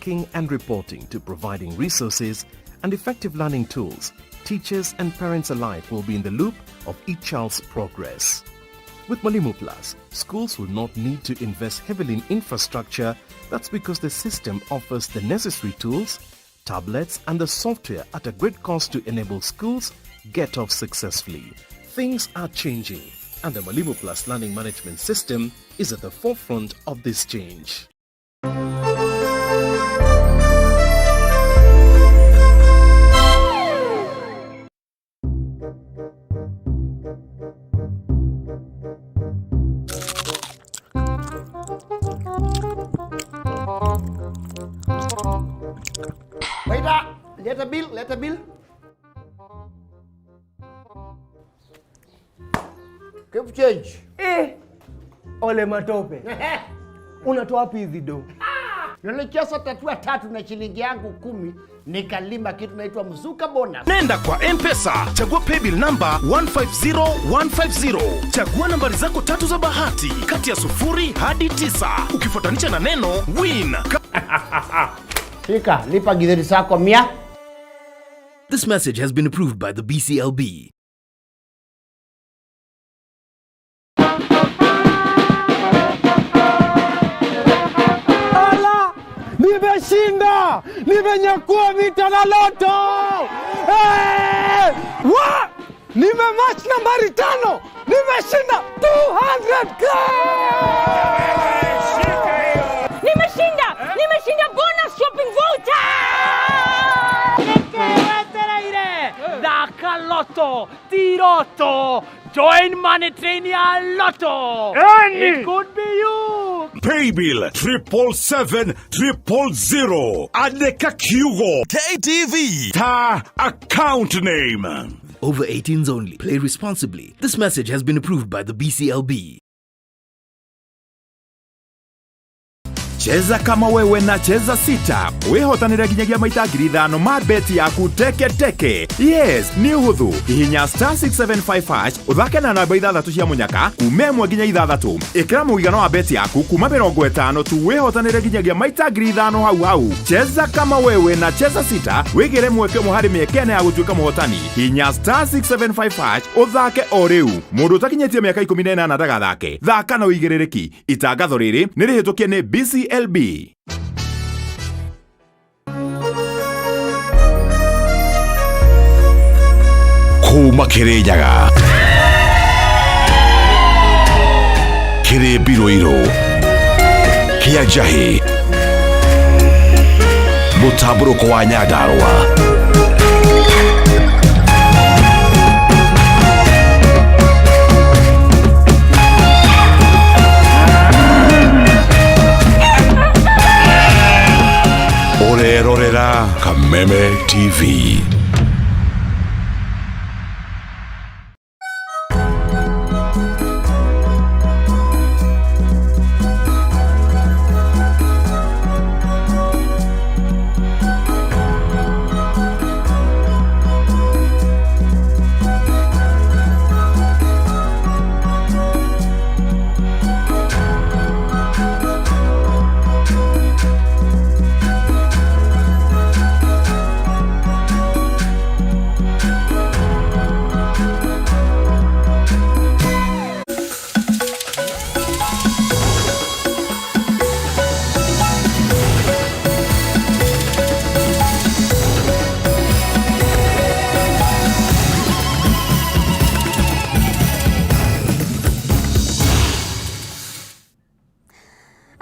tracking and reporting to providing resources and effective learning tools, teachers and parents alike will be in the loop of each child's progress. With Mwalimu Plus, schools will not need to invest heavily in infrastructure. That's because the system offers the necessary tools, tablets and the software at a great cost to enable schools get off successfully. Things are changing, and the Mwalimu Plus Learning Management System is at the forefront of this change. Waiter, leta bill, leta bill. Keep change. Eh, Ole Matope, unatoa wapi hizi do? Nilicheza tatua tatu na shilingi yangu 10 nikalima kitu naitwa mzuka bonus. Nenda kwa M-Pesa, chagua paybill number 150150. Chagua nambari zako tatu za bahati kati ya 0 hadi 9 ukifuatanisha na neno win. Shika, lipa githeri zako 100. This message has been approved by the BCLB. Ala, nimeshinda, nimenyakua vita na loto. Hey! Wa! Nimematch nambari 5, nimeshinda 200K. Nimeshinda, nimeshinda bonus shopping voucher. Dhaka Lotto, Tiroto, join Money Train ya Lotto. It could be you. Paybill 777 000. Andika kiugo KTV. Ta account name. Over 18s only. Play responsibly. This message has been approved by the BCLB. Cheza kama wewe na Cheza 6 wihotanire nginyagia maita 5,000 ma beti yaku teke teke. Yes, nĩ ũhũthũ. Hihinya star 675 hash ũthake na namba 6 cia mũnyaka kuma 1 nginya 6. Ĩkĩra mũigana wa beti yaku kuma 50 tu wihotanire nginyagia maita 5,000 hau hau. Cheza kama wewe na Cheza 6 wĩgĩre mweke ũmwe harĩ mĩeke ĩna ya gũtuĩka mũhotani. Hihinya star 675 hash ũthake o rĩu. Mũndũ ũtakinyĩtie mĩaka 18 ndagathake. Thaka na ũigĩrĩrĩki. Itangatho rĩrĩ nĩ rĩhĩtũkie nĩ BCLB. Kuma Kirinyaga kĩrĩ mbirũirũ kĩa njahĩ mũtambũrũko wa Nyandarũa. Ũrerorera Kameme TV.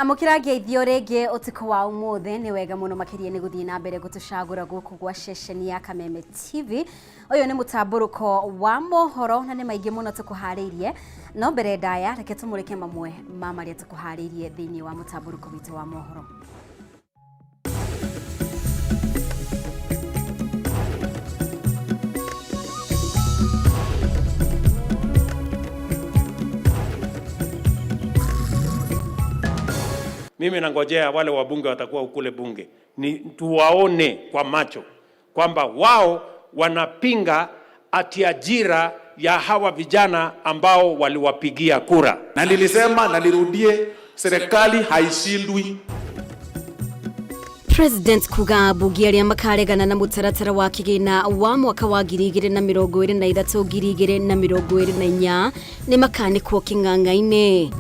Amũkĩra ngeithio rĩngĩ ũtukũ wa ũmũthĩ. Nĩ wega mũno makĩria nĩ gũthiĩ na mbere gũtũcagũra gũkũ gwa ceceni ya Kameme TV. Ũyũ nĩ mũtambũrũko wa mohoro na nĩ maingĩ mũno tũkũharĩirie, no mbere ndaya reke tũmũrĩke mamwe ma marĩa tũkũharĩirie thĩinĩ wa mũtambũrũko witũ wa mohoro. Mimi nangojea wale wabunge watakuwa kule bunge, ni tuwaone kwa macho kwamba wao wanapinga ati ajira ya hawa vijana ambao waliwapigia kura. Na nilisema na nirudie, serikali haishindwi. President kuga ambunge arĩa makaregana na mũtaratara wa kĩgĩna wa mwaka wa 2023 2024 nĩ makanĩkwo kĩng'ang'a-inĩ.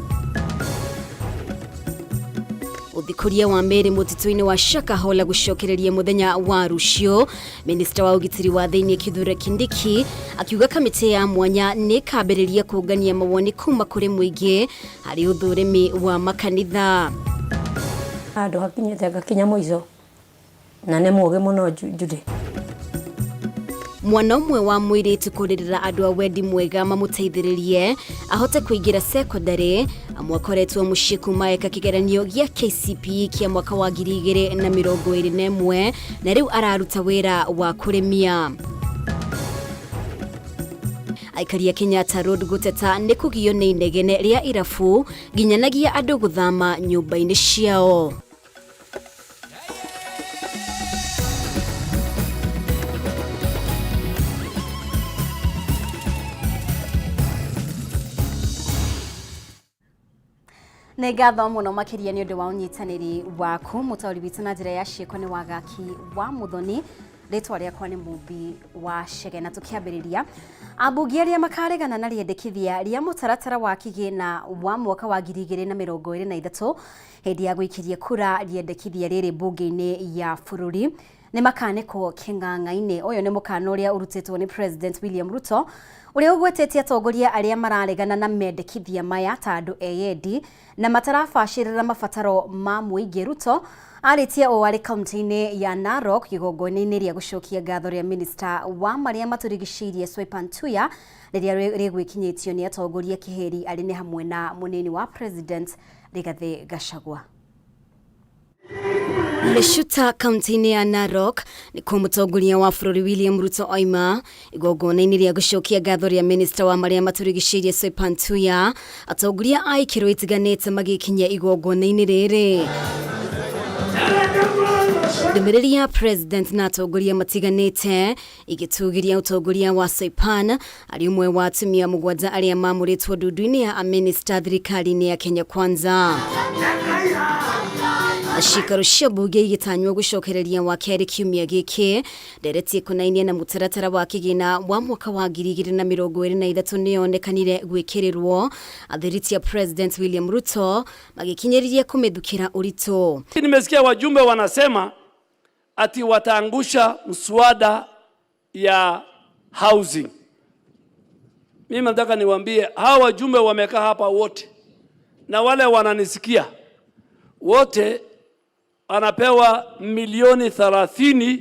Ũthikũria wa mĩrĩ mũtitũ-inĩ wa Shakahola gũcokereria mũthenya wa rũciũ. Minista wa ũgitĩri wa thĩinĩ Kithure Kindiki akiuga kamĩtĩ ya mwanya nĩ ĩkambĩrĩria kũngania mawoni kuma kũrĩ mũingĩ harĩ ũthũrimi wa makanitha. Handũ hakinyĩte ngakinya mũico na nĩ mũgĩ mũno Judy. Mwana ũmwe wa mũirĩtu kũrĩrĩra andũ a wendi mwega mamũteithĩrĩrie ahote kũingĩra secondary, amwe akoretwo mũciĩ kuma eka kĩgeranio gĩa KCPE kĩa mwaka wa 2021 na rĩu araruta wĩra wa kũrĩmia. Aikari a Kenyatta Road gũteta nĩ kũgio nĩ inegene rĩa irabu nginyanagia andũ gũthama nyũmba-inĩ ciao. Nĩ ngatho mũno makĩria nĩ ũndũ wa ũnyitanĩri waku. Mũtaũri witũ na njĩra ya ciĩko nĩ Wagaki wa Mũthoni, rĩtwa rĩakwa nĩ Mumbi wa Chege. Na tũkĩambĩrĩria, ambunge arĩa makaregana na rĩendekithia rĩa mũtaratara wa kĩgĩna wa mwaka wa 2023 hĩndĩ ya gũikĩria kura rĩendekithia rĩrĩ mbunge-inĩ ya bũrũri nĩ makanĩkwo kĩng'ang'a-inĩ. Ũyũ nĩ mũkana ũrĩa ũrutĩtwo nĩ President William Ruto, ũrĩa ũgwetete atongoria arĩa mararegana na mendekithia maya ta andũ eyendi na matarabacĩrĩra mabataro ma mũingĩ. Ruto arĩtie ũũ arĩ kaunti-inĩ ya Narok igongona-inĩ rĩa gũcokia ngatho rĩa minista wa marĩa matũrigicĩirie Soipan Tuya rĩrĩa rĩgwĩkinyĩtio nĩ atongoria kĩhĩri arĩ nĩ hamwe na mũnini wa President Rigathĩ Gachagua. Leshuta kaunti-inĩ ya Narok nĩkuo mũtongoria wa bũrũri William Ruto oima igongona-inĩ rĩa gũcokia ngatho rĩa minista wa marĩa matũrigicĩirie Soipan Tuya, atongoria a ikĩro itiganĩte magĩkinyia igongona-inĩ rĩrĩ. Ndũmĩrĩri ya President na atongoria matiganĩte igĩtũgĩria ũtongoria wa Soipan arĩ ũmwe wa atumia mũgwanja arĩa mamũrĩtwo ndundu-inĩ ya amĩnĩsta thirikari-inĩ ya Kenya Kwanza. Cikaro cia mbunge igĩtanywo gũcokereria wa kerĩ kiumia gĩkĩ. Ndereti ĩkonainie na mũtaratara wa kĩgĩna wa mwaka wa 2023 nĩyonekanire gwĩkĩrĩrwo, athiriti ya President William Ruto magĩkinyĩrĩria kũmĩthukĩra ũritũ. Nimesikia wajumbe wanasema ati wataangusha mswada ya housing. Mimi nataka niwaambie hawa wajumbe wamekaa hapa wote na wale wananisikia wote, anapewa milioni 30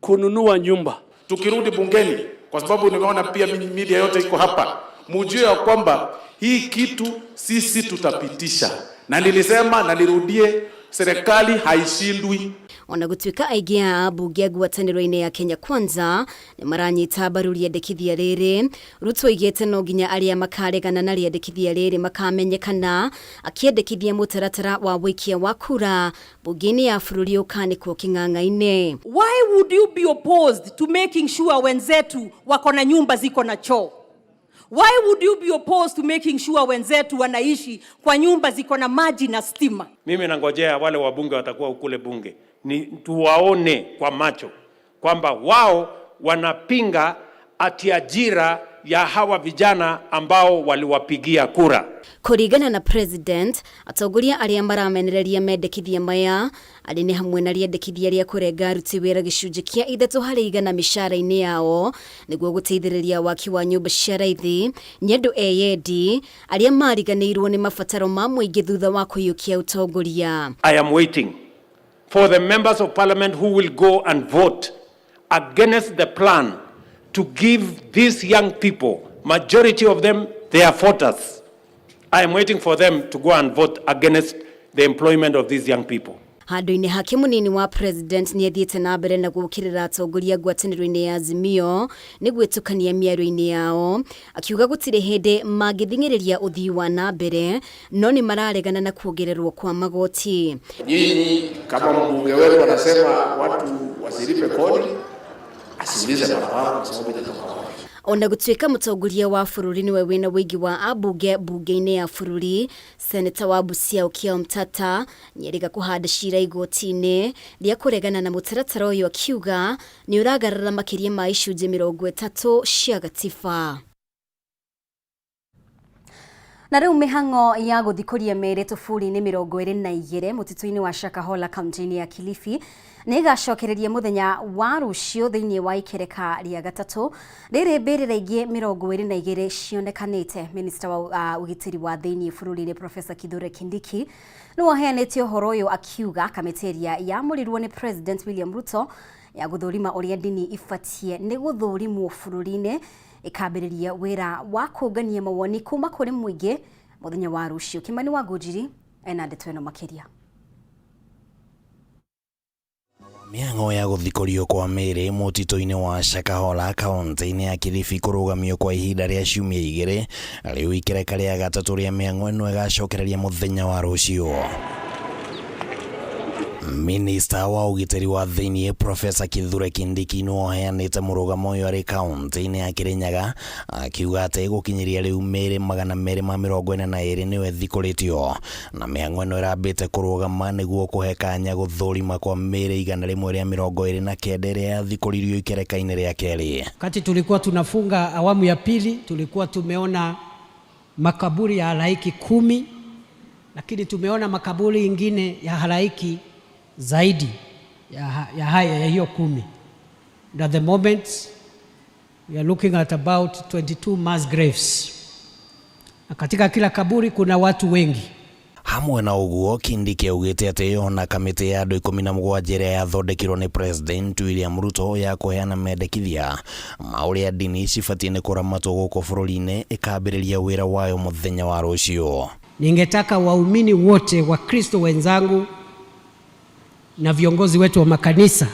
kununua nyumba. Tukirudi bungeni, kwa sababu nimeona pia media yote iko hapa, mujue ya kwamba hii kitu sisi tutapitisha, na nilisema na nirudie, serikali haishindwi. Ona gũtuĩka aingĩ a ambunge a ngwatanĩro-inĩ ya Kenya Kwanza nĩ maranyita mbaru rĩendekithia rĩrĩ, Ruto oigĩte no nginya arĩa makaregana na rĩendekithia rĩrĩ makamenyekana, akĩendekithia mũtaratara wa wũikia wa kura mbunge-inĩ ya bũrũri ũkanĩkwo kĩng'ang'a-inĩ. Why would you be opposed to making sure wenzetu wako na nyumba ziko na choo? Why would you be opposed to making sure wenzetu wanaishi kwa nyumba ziko na maji na stima? Mimi nangojea wale wabunge watakuwa kule bunge, ni tuwaone kwa macho kwamba wao wanapinga ati ajira ya hawa vijana ambao waliwapigia kura. Kũringana na President, atongoria arĩa maramenereria mendekithia maya arĩ nĩ hamwe na rĩendekithia rĩa kũrenga aruti wĩra gĩcunjĩ kĩa 3% mĩcara-inĩ yao nĩguo gũteithĩrĩria waki wa nyũmba cia raithi nĩ andũ eyendi arĩa mariganĩirwo nĩ mabataro ma mũingĩ thutha wa kũiyũkia ũtongoria. I am waiting for the members of parliament who will go and vote against the plan to give these young people, majority of them, they are voters. I am waiting for them to go and vote against the employment of these young people. Handũ-inĩ hake mũnini wa President nĩ athiĩte na mbere na gũũkĩrĩra atongoria ngwatanĩro-inĩ ya Azimio nĩ gwĩtũkania mĩario-inĩ yao, akiuga gũtirĩ hĩndĩ mangĩthing'ĩrĩria ũthii wa na mbere no nĩ mararegana na kuongererwo kwa magoti. Nyinyi kama mbunge wenu wanasema watu wasilipe kodi, Asiulize barabara kwa sababu itatoka wapi. Ona gũtuĩka mũtongoria wa bũrũri nĩwe wĩna ũingĩ wa ambunge mbunge-inĩ ya bũrũri, seneta wa Busia Okiya Omtatah nĩerĩga kũhanda cira igoti-inĩ rĩa kũregana na mũtaratara ũyũ akiuga nĩ ũragarara makĩria ma icunjĩ 30 cia gatiba. Na rĩu mĩhang'o ya gũthikũria mĩĩrĩ tũburi-inĩ 22 mũtitũ-inĩ wa Shakahola kaunti-inĩ ya Kilifi nĩ ĩgacokereria mũthenya wa rũciũ thĩinĩ wa ikereka rĩa gatatũ rĩrĩ mbĩrĩra ingĩ 22 cionekanĩte. Minista wa ũgitĩri wa thĩinĩ bũrũri-inĩ Professor Kithure Kindiki nĩwe ũheanĩte ũhoro ũyũ akiuga kamĩtĩ ĩrĩa yamũrirwo nĩ President William Ruto ya gũthũrima ũrĩa ndini ibatiĩ nĩ gũthũrimwo bũrũri-inĩ ĩkambĩrĩria wĩra wa kũngania mawoni kuma kũrĩ mũingĩ mũthenya wa rũciũ. Kimani wa Ngũnjiri ena ndeto ĩno makĩria. Mĩhang'o ya gũthikũrio kwa mĩĩrĩ mũtitũ-inĩ wa Shakahola kaunti-inĩ ya Kilifi kũrũgamio kwa ihinda rĩa ciumia 2 rĩu ikereka rĩa gatatũ rĩa mĩhang'o ĩno ĩgacokereria mũthenya wa rũciũ. Minista wa ũgitĩri wa thĩinĩ Professor Kithure Kindiki nĩwe ũheanĩte mũrũgamo ũyũ arĩ kaunti-inĩ ya Kirinyaga akiuga atĩ gũkinyĩria rĩu mĩĩrĩ 242 nĩyo ĩthikũrĩtio na mĩhang'o ĩno ĩrambĩte kũrũgama nĩguo kũhe kanya gũthũrima kwa mĩĩrĩ 129 ĩrĩa yathikũririo ikereka-inĩ rĩa kerĩ. Wakati tulikuwa tunafunga awamu ya pili, tulikuwa tumeona makaburi ya halaiki 10, lakini tumeona makaburi ingine ya halaiki zaidi ya haya ya hiyo 10. And at the moment we are looking at about 22 mass graves. Na katika kila kaburi kuna watu wengi. Hamwe na ũguo Kindiki augĩte atĩ ona kamĩtĩ ya andũ 17 ĩrĩa yathondekirwo nĩ President William Ruto ya kũheana mendekithia ma ũrĩa ndini cibatiĩ nĩ kũramatwo gũkũ bũrũri-inĩ ĩkambĩrĩria wĩra wayo mũthenya wa rũciũ. Ningetaka waumini wote wa Kristo wenzangu na viongozi wetu wa makanisa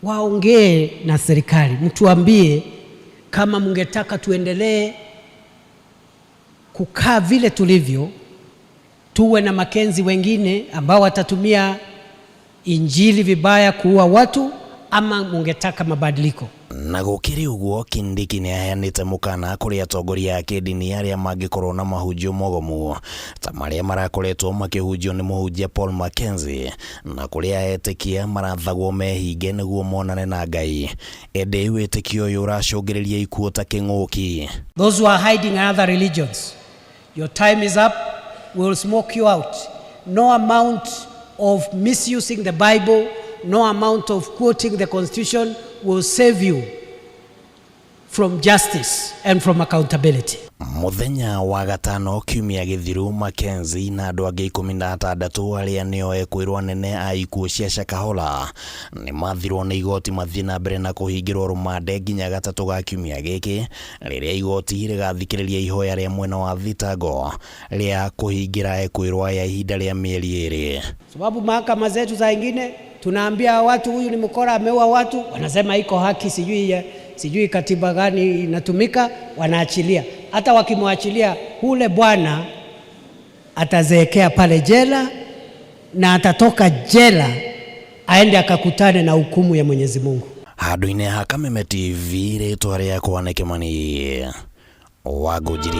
waongee na serikali, mtuambie kama mngetaka tuendelee kukaa vile tulivyo, tuwe na Makenzi wengine ambao watatumia injili vibaya kuua watu, ama mungetaka mabadiliko. Na gũkĩrĩ ũguo Kindiki nĩ aheanĩte mũkana kũrĩ atongoria a kĩndini arĩa mangĩkorwo na mahunjio mogomu ta marĩa marakoretwo makĩhunjio nĩ mũhunjia Paul Mackenzie na kũrĩa etĩkia marathagwo mehinge nĩguo monane na Ngai. Ĩndĩ wĩtĩkio ũyũ ũracũngĩrĩria ikuũ ta kĩng'ũki. Those who are hiding in other religions, your time is up, we will smoke you out. No amount of misusing the Bible, no amount of quoting the Constitution will save you from justice and from accountability. Mũthenya wa gatano kiumia gĩthiru Mackenzie na andũ angĩ 16 arĩa nĩo ekwĩrwo anene a ikuũ cia Shakahola nĩ mathirwo nĩ igoti mathiĩ na mbere na kũhingĩrwo rũmande nginya gatatũ ga kiumia gĩkĩ rĩrĩa igoti rĩgathikĩrĩria ihoya rĩa mwena wa thitango rĩa kũhingĩra ekwĩrwo aya ihinda rĩa mĩeri 2. Sababu mahakama zetu za ingine tunaambia watu huyu ni mkora, ameua watu, wanasema iko haki, sijui katiba gani inatumika, wanaachilia. Hata wakimwachilia ule bwana atazeekea pale jela na atatoka jela aende akakutane na hukumu ya Mwenyezi Mungu. Handũ-inĩ ha Kameme TV rĩtwa rĩakwa nĩ Kimani wa Ngũnjiri.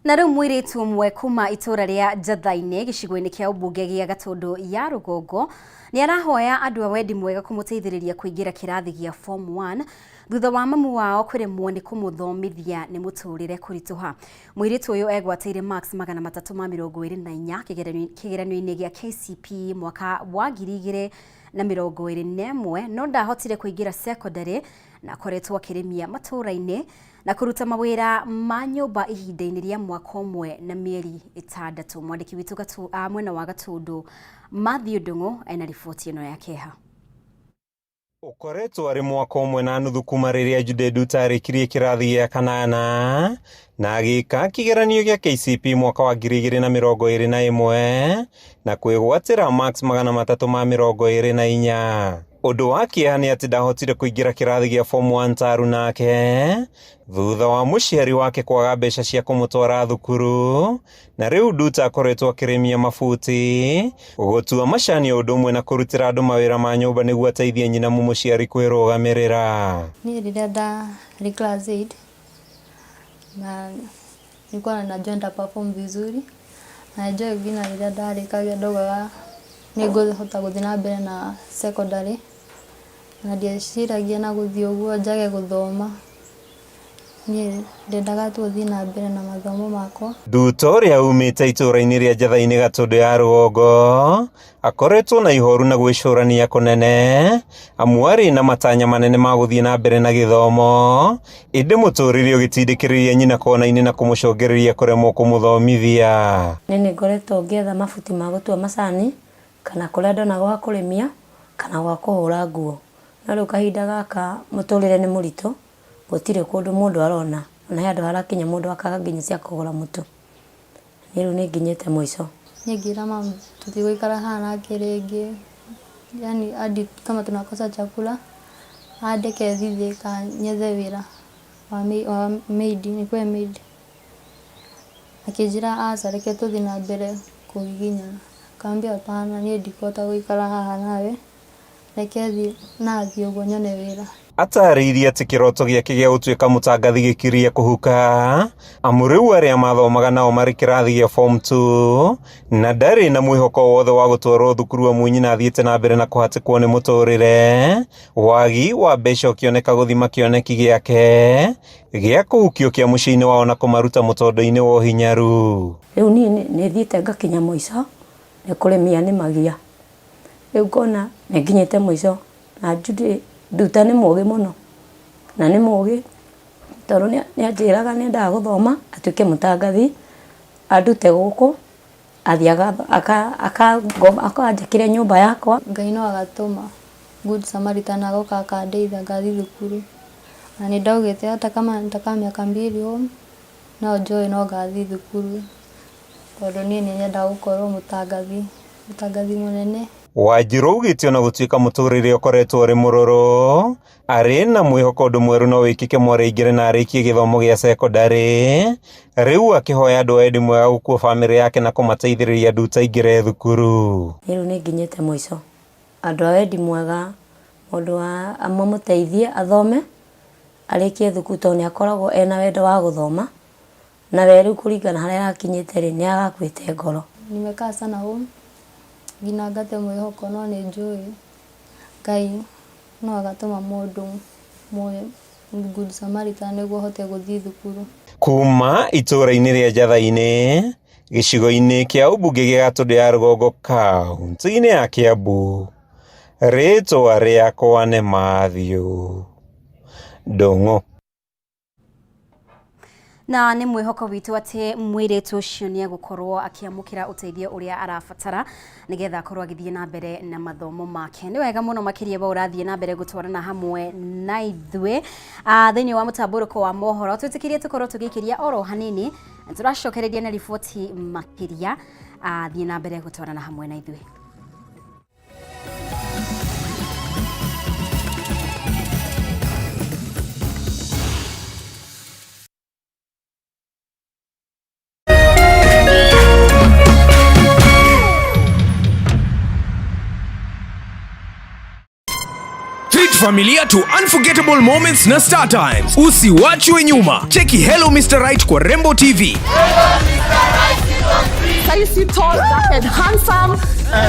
Na rĩu mũirĩtu ũmwe kuma itũra rĩa Njatha-inĩ gĩcigo-inĩ kĩa ũmbunge gĩa Gatũndũ ya Rũgongo nĩ arahoya andũ a wendi mwega kũmũteithĩrĩria kũingĩra kĩrathi gĩa form 1 thutha wa mamu wao kũremwo nĩ kũmũthomithia nĩ mũtũrĩre kũritũha. Mũirĩtu ũyũ egwatĩire marks 324 kĩgeranio-inĩ gĩa KCPE mwaka wa 2021 no ndahotire kũingĩra secondary na akoretwo akĩrĩmia matũra-inĩ na kũruta mawĩra ma nyũmba ihinda-inĩ rĩa mwaka ũmwe na mĩeri 6. Mwandĩki witũ mwena wa Gatũndũ Matthew Ndung'u ena riboti ĩno ya kĩeha. Ũkoretwo arĩ mwaka ũmwe na nuthu kuma rĩrĩa Jude Nduta arĩkirie kĩrathi gĩa kanana na agĩka kĩgeranio gĩa KCPE mwaka wa 2021 na kwĩgwatĩra marks 324. Ũndũ wa kĩeha nĩ atĩ ndahotire kũingĩra kĩrathi gĩa form 1 taru nake thutha wa mũciari wake kwaga mbeca cia kũmũtwara thukuru, na rĩu Nduta akoretwo akĩrĩmia mabuti, gũtua macani o ũndũ ũmwe na kũrutĩra andũ mawĩra ma nyũmba nĩguo ateithie nyina mũmũciari kwĩrũgamĩrĩra. Niĩ rĩrĩa ndarĩ class 8 na nilikuwa najua nita perform vizuri na enjoy nginya rĩrĩa ndarĩkagia ndaugaga nĩngũhota gũthiĩ na mbere na secondary na ndieciragia na gũthiĩ ũguo njage gũthoma. Niĩ ndendaga tu gũthiĩ na mbere na mathomo makwa. Nduta ũrĩa umĩte itũũra-inĩ rĩa Njathai-inĩ Gatũndũ ya rũgongo akoretwo na ihoru na gwĩcũrania kũnene amu arĩ na matanya manene ma gũthiĩ na mbere na gĩthomo, ĩndĩ mũtũrĩre ũgĩtindĩkĩrĩria nyina kona-inĩ na kũmũcũngĩrĩria kũremwo kũmũthomithia. Niĩ nĩ ngoretwo ngĩetha mabuti ma gũtua macani kana kũrĩa ndona gwa kũrĩmia kana gwa kũhũra nguo. No rĩu kahinda gaka mũtũrĩre nĩ mũritũ, gũtirĩ kũndũ mũndũ arona, ona he handũ harakinya mũndũ akaga nginya cia kũgũra mũtu. Niĩ rĩu nĩ nginyĩte mũico. Niĩ ngĩra mami tũtigũikara haha nake rĩngĩ, yani hadi kama tunakosa chakula andeke thithie ka nyethe wĩra wa maid, nikuwe maid. Akĩnjĩra aca reke tũthiĩ na mbere kũgiginyana. Ngambia hapana, niĩ ndikũhota gũikara haha nawe, reke thiĩ nathiĩ ũguo nyone wĩra. Atarĩirie atĩ kĩroto gĩake gĩa gũtuĩka mũtangathi gĩkirie kũhuka amu rĩu arĩa mathomaga nao marĩ kĩrathi gĩa form 2 na ndarĩ na mwĩhoko wothe wa gũtwarwo thukuru amu nyina athiĩte na mbere na kũhatĩkwo nĩ mũtũrĩre, wagi wa mbeca ũkĩoneka gũthima kĩoneki gĩake gĩa kũhukio kĩa mũciĩ-inĩ wao na kũmaruta mũtondo-inĩ wa ũhinyaru. Rĩu niĩ nĩ thiĩte ngakinya mũico nĩ kũrĩmia nĩmagia. Rĩu ngona nĩ nginyĩte mũico na Judy Nduta nĩ mũgĩ mũno na nĩ mũgĩ tondũ nĩ anjĩraga nĩ endaga gũthoma atuĩke mũtangathi, andute gũkũ athiĩ akanjakĩre nyũmba yakwa. Ngai no agatũma Good Samaritan agoka akandeithia ngathiĩ thukuru na nĩ ndaugĩte hata kama nitakaa miaka mbili home no njoe no ngathiĩ thukuru tondũ niĩ nĩ nyendaga gũkorwo mũtangathi, mũtangathi mũnene. Wanjiru augĩte ona gũtuĩka mũtũrĩre ũkoretwo ũrĩ mũrũrũ, arĩ na mwĩhoko ũndũ mwerũ no wĩkĩke mwarĩ aingĩre na arĩkie gĩthomo gĩa cekondarĩ, rĩu akĩhoya andũ a wendi mwega gũkua bamĩrĩ yake na kũmateithĩrĩria Nduta aingĩre thukuru. Niĩ rĩu nĩ nginyĩte mũico. Andũ a wendi mwega mũndũ mamũteithie athome arĩkie thukuru tondũ nĩ akoragwo ena wendo wa gũthoma na we rĩu kũringana harĩa arakinyĩte rĩ nĩ arakuĩte ngoro. Nimekaa sana home nginya ngate mwĩhoko no nĩ njũĩ Ngai no agatũma mũndũ Good Samaritan nĩguo hote gũthiĩ thukuru. Kuma itũũra-inĩ rĩa Njathai-inĩ gĩcigo-inĩ kĩa ũmbunge gĩa Gatũndũ ya rũgongo kaunti-inĩ ya Kiambu, rĩtwa rĩakwa nĩ Matthew Ndung'u. Na nĩ mwĩhoko witũ atĩ mwĩrĩtu ũcio nĩ egũkorwo akĩamũkĩra ũteithio ũrĩa arabatara nĩgetha akorwo agĩthiĩ na mbere na mathomo make. Nĩ wega mũno makĩria we ũrathiĩ na mbere gũtwarana hamwe na ithuĩ thĩinĩ wa mũtambũrũko wa mohoro. Twĩtĩkĩrie tũkorwo tũgĩikĩria oro hanini, tũracokereria na riboti makĩria. Thiĩ na mbere gũtwarana hamwe na ithuĩ. Familia to unforgettable moments na Star Times. Usiwachwe nyuma. Cheki Hello Mr. Right kwa Rembo TV. Saisi tall, dark and handsome.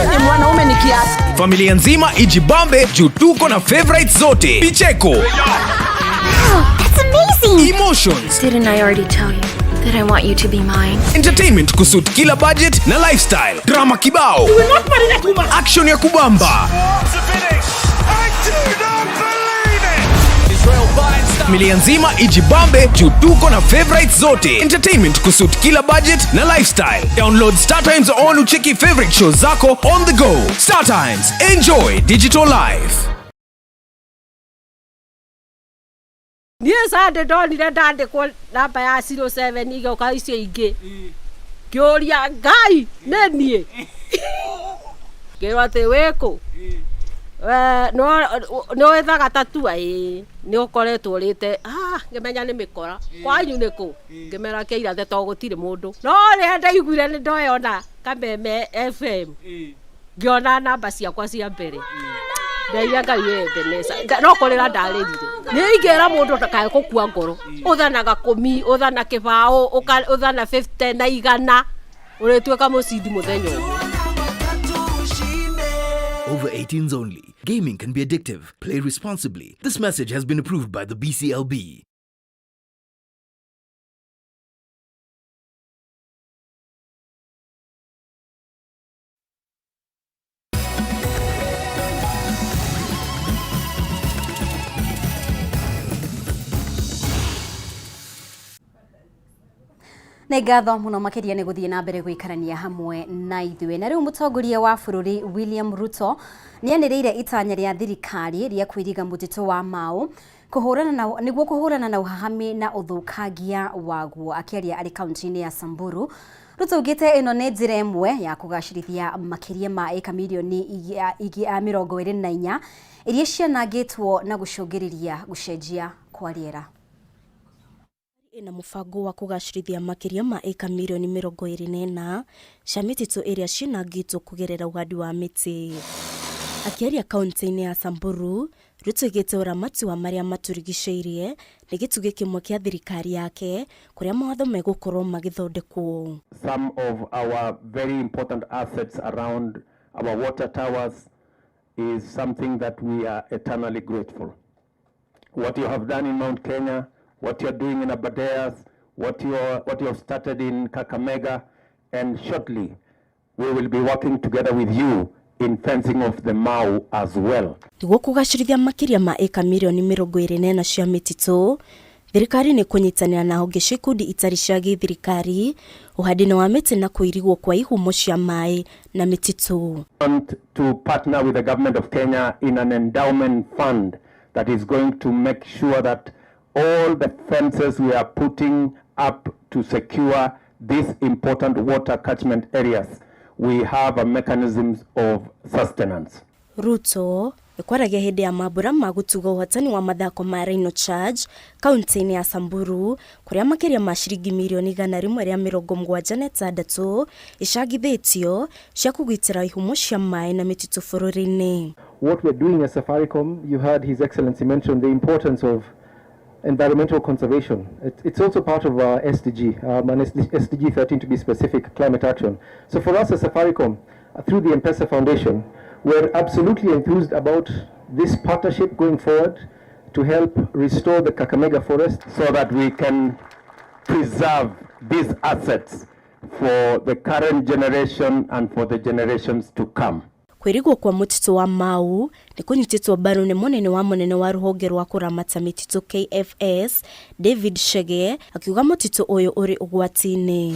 Ni mwanaume ni kiasi. Familia nzima ijibambe juu tuko na favorites zote. Picheko. Wow, that's amazing. Emotions. Didn't I already tell you that I want you to be mine? Entertainment kusuit kila budget na lifestyle. Drama kibao. You will not marry that woman. Action ya kubamba. Familia nzima ijibambe juu tuko na favorites zote. Entertainment kusuit kila budget na lifestyle. Download Star Times on ucheki favorite shows zako on the go. Star Times, enjoy digital life. Niĩ Sunday ndonire ndandĩkwo namba ya 07 igĩũka icio ingĩ. Ngĩũria Ngai nĩ niĩ. Ngĩrwo atĩ wĩkũ? Nĩ wethaga tatua ĩĩ nĩ ũkoretwo ũrĩte ngĩmenya nĩ mĩkora kwanyu nĩ kũ ngĩmera kĩirathe to gũtirĩ mũndũ no rĩrĩa ndaiguire nĩ ndoyona Kameme FM ngĩona namba ciakwa cia mbere ndaigua Ngai wembenesa no kũrĩra ndarĩrire nĩ ingĩra mũndũ ndakae gũkua ngoro ũthanaga kũmi ũthana kĩbaũ ũthana 50 na 100 ũrĩtuĩka mũcindi mũthenya ũmwe. Over 18s only. Gaming can be addictive. Play responsibly. This message has been approved by the BCLB. Nĩ ngatho mũno makĩria nĩ gũthiĩ na mbere gũikarania hamwe na ithuĩ. Na rĩu mũtongoria wa bũrũri William Ruto nĩ anĩrĩire itanya rĩa thirikari rĩa kwĩriga mũtitũ wa Mau kũhũrana na nĩguo kũhũrana na ũhahami na ũthũkangia waguo. Akĩaria arĩ kaunti-inĩ ya Samburu, Ruto augĩte ĩno nĩ njĩra ĩmwe ya kũgacĩrithia makĩria ma ĩka mirioni 24 iria cianangĩtwo na gũcũngĩrĩria gũcenjia kwa rĩera. Ina mũbango wa kũgacĩrithia makĩria ma ĩka mirioni 24 cia mĩtitũ ĩrĩa cinangĩtwo kũgerera ũhandi wa mĩtĩ. Akĩaria kaunti-inĩ ya Samburu, Ruto augĩte ũramati wa marĩa matũrigicĩirie nĩ gĩtugĩ kĩmwe kĩa thirikari yake kũrĩa mawatho megũkorwo magĩthondekwo. Some of our very important assets around our water towers is something that we are eternally grateful. What you have done in Mount Kenya, what you are doing in Aberdares, what you have started in Kakamega, and shortly we will be working together with you in fencing off the Mau as well. Nĩguo kũgacĩrithia makĩria ma ĩka mirioni 24 cia mĩtitũ, thirikari nĩ kũnyitanĩra na honge cia ikundi itarĩ cia gĩthirikari ũhandi-inĩ wa mĩtĩ na kũirigwo kwa ihumo cia maĩ na mĩtitũ. Want to partner with the government of Kenya in an endowment fund that is going to make sure that all the fences we are putting up to secure these important water catchment areas, we have a mechanism of sustenance. Ruto ĩkwaragia hĩndĩ ya mambura ma gũtuga ũhotani wa mathako ma Rhino Charge kaunti-inĩ ya Samburu kũrĩa makĩria ma ciringi mirioni 176 icangithĩtio cia kũgitĩra ihumo cia maĩ na mĩtitũ bũrũri-inĩ. What we're doing as Safaricom, you heard His Excellency mention the importance of environmental conservation. It's also part of our SDG, and SDG 13 to be specific, climate action. So for us as Safaricom, through the M-Pesa Foundation, we're absolutely enthused about this partnership going forward to help restore the Kakamega forest so that we can preserve these assets for the current generation and for the generations to come. Kwĩrigwo kwa mũtitũ wa Mau nĩ kũnyitĩtwo mbaru nĩ mũnene wa rũhonge rwa kũramata mĩtitũ KFS David Chege akiuga mũtitũ ũyũ ũrĩ ũgwati-inĩ.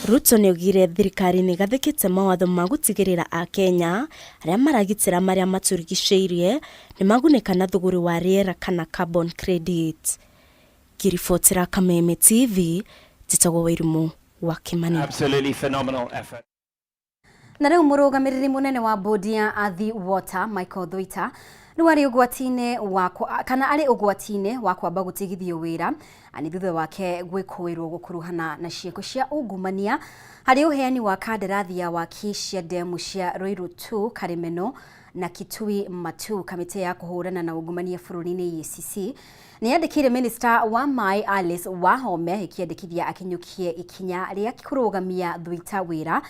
Ruto nĩaugire thirikari nĩ ĩgathĩkĩte mawatho ma gũtigĩrĩra Akenya arĩa maragitĩra marĩa matũrigicĩirie nĩ magunĩka na thũgũrĩ wa rĩera kana carbon credit. Ngĩribotera Kameme TV, njĩtagwo Wairimũ wa Kĩmani. Absolutely phenomenal effort. Na rĩu mũrũgamĩrĩri mũnene wa bodi ya Athi Water Michael Thuita rĩu arĩ ũgwati-inĩ wa kana arĩ ũgwati-inĩ wa kwamba gũtigithio wĩra nĩ thutha wake gwĩkũĩrwo gũkuruhana na ciĩko cia ungumania harĩ ũheani wa kandarathi ya waki cia ndemu cia Ruiru 2 Karimeno na Kitui Matu. Kamĩtĩ ya kũhũrana na ungumania bũrũri-inĩ EACC nĩ yandĩkĩire Minister wa maĩ Alice Wahome ĩkĩandĩkithia akinyũkie ikinya rĩa kũrũgamia Thuita wĩra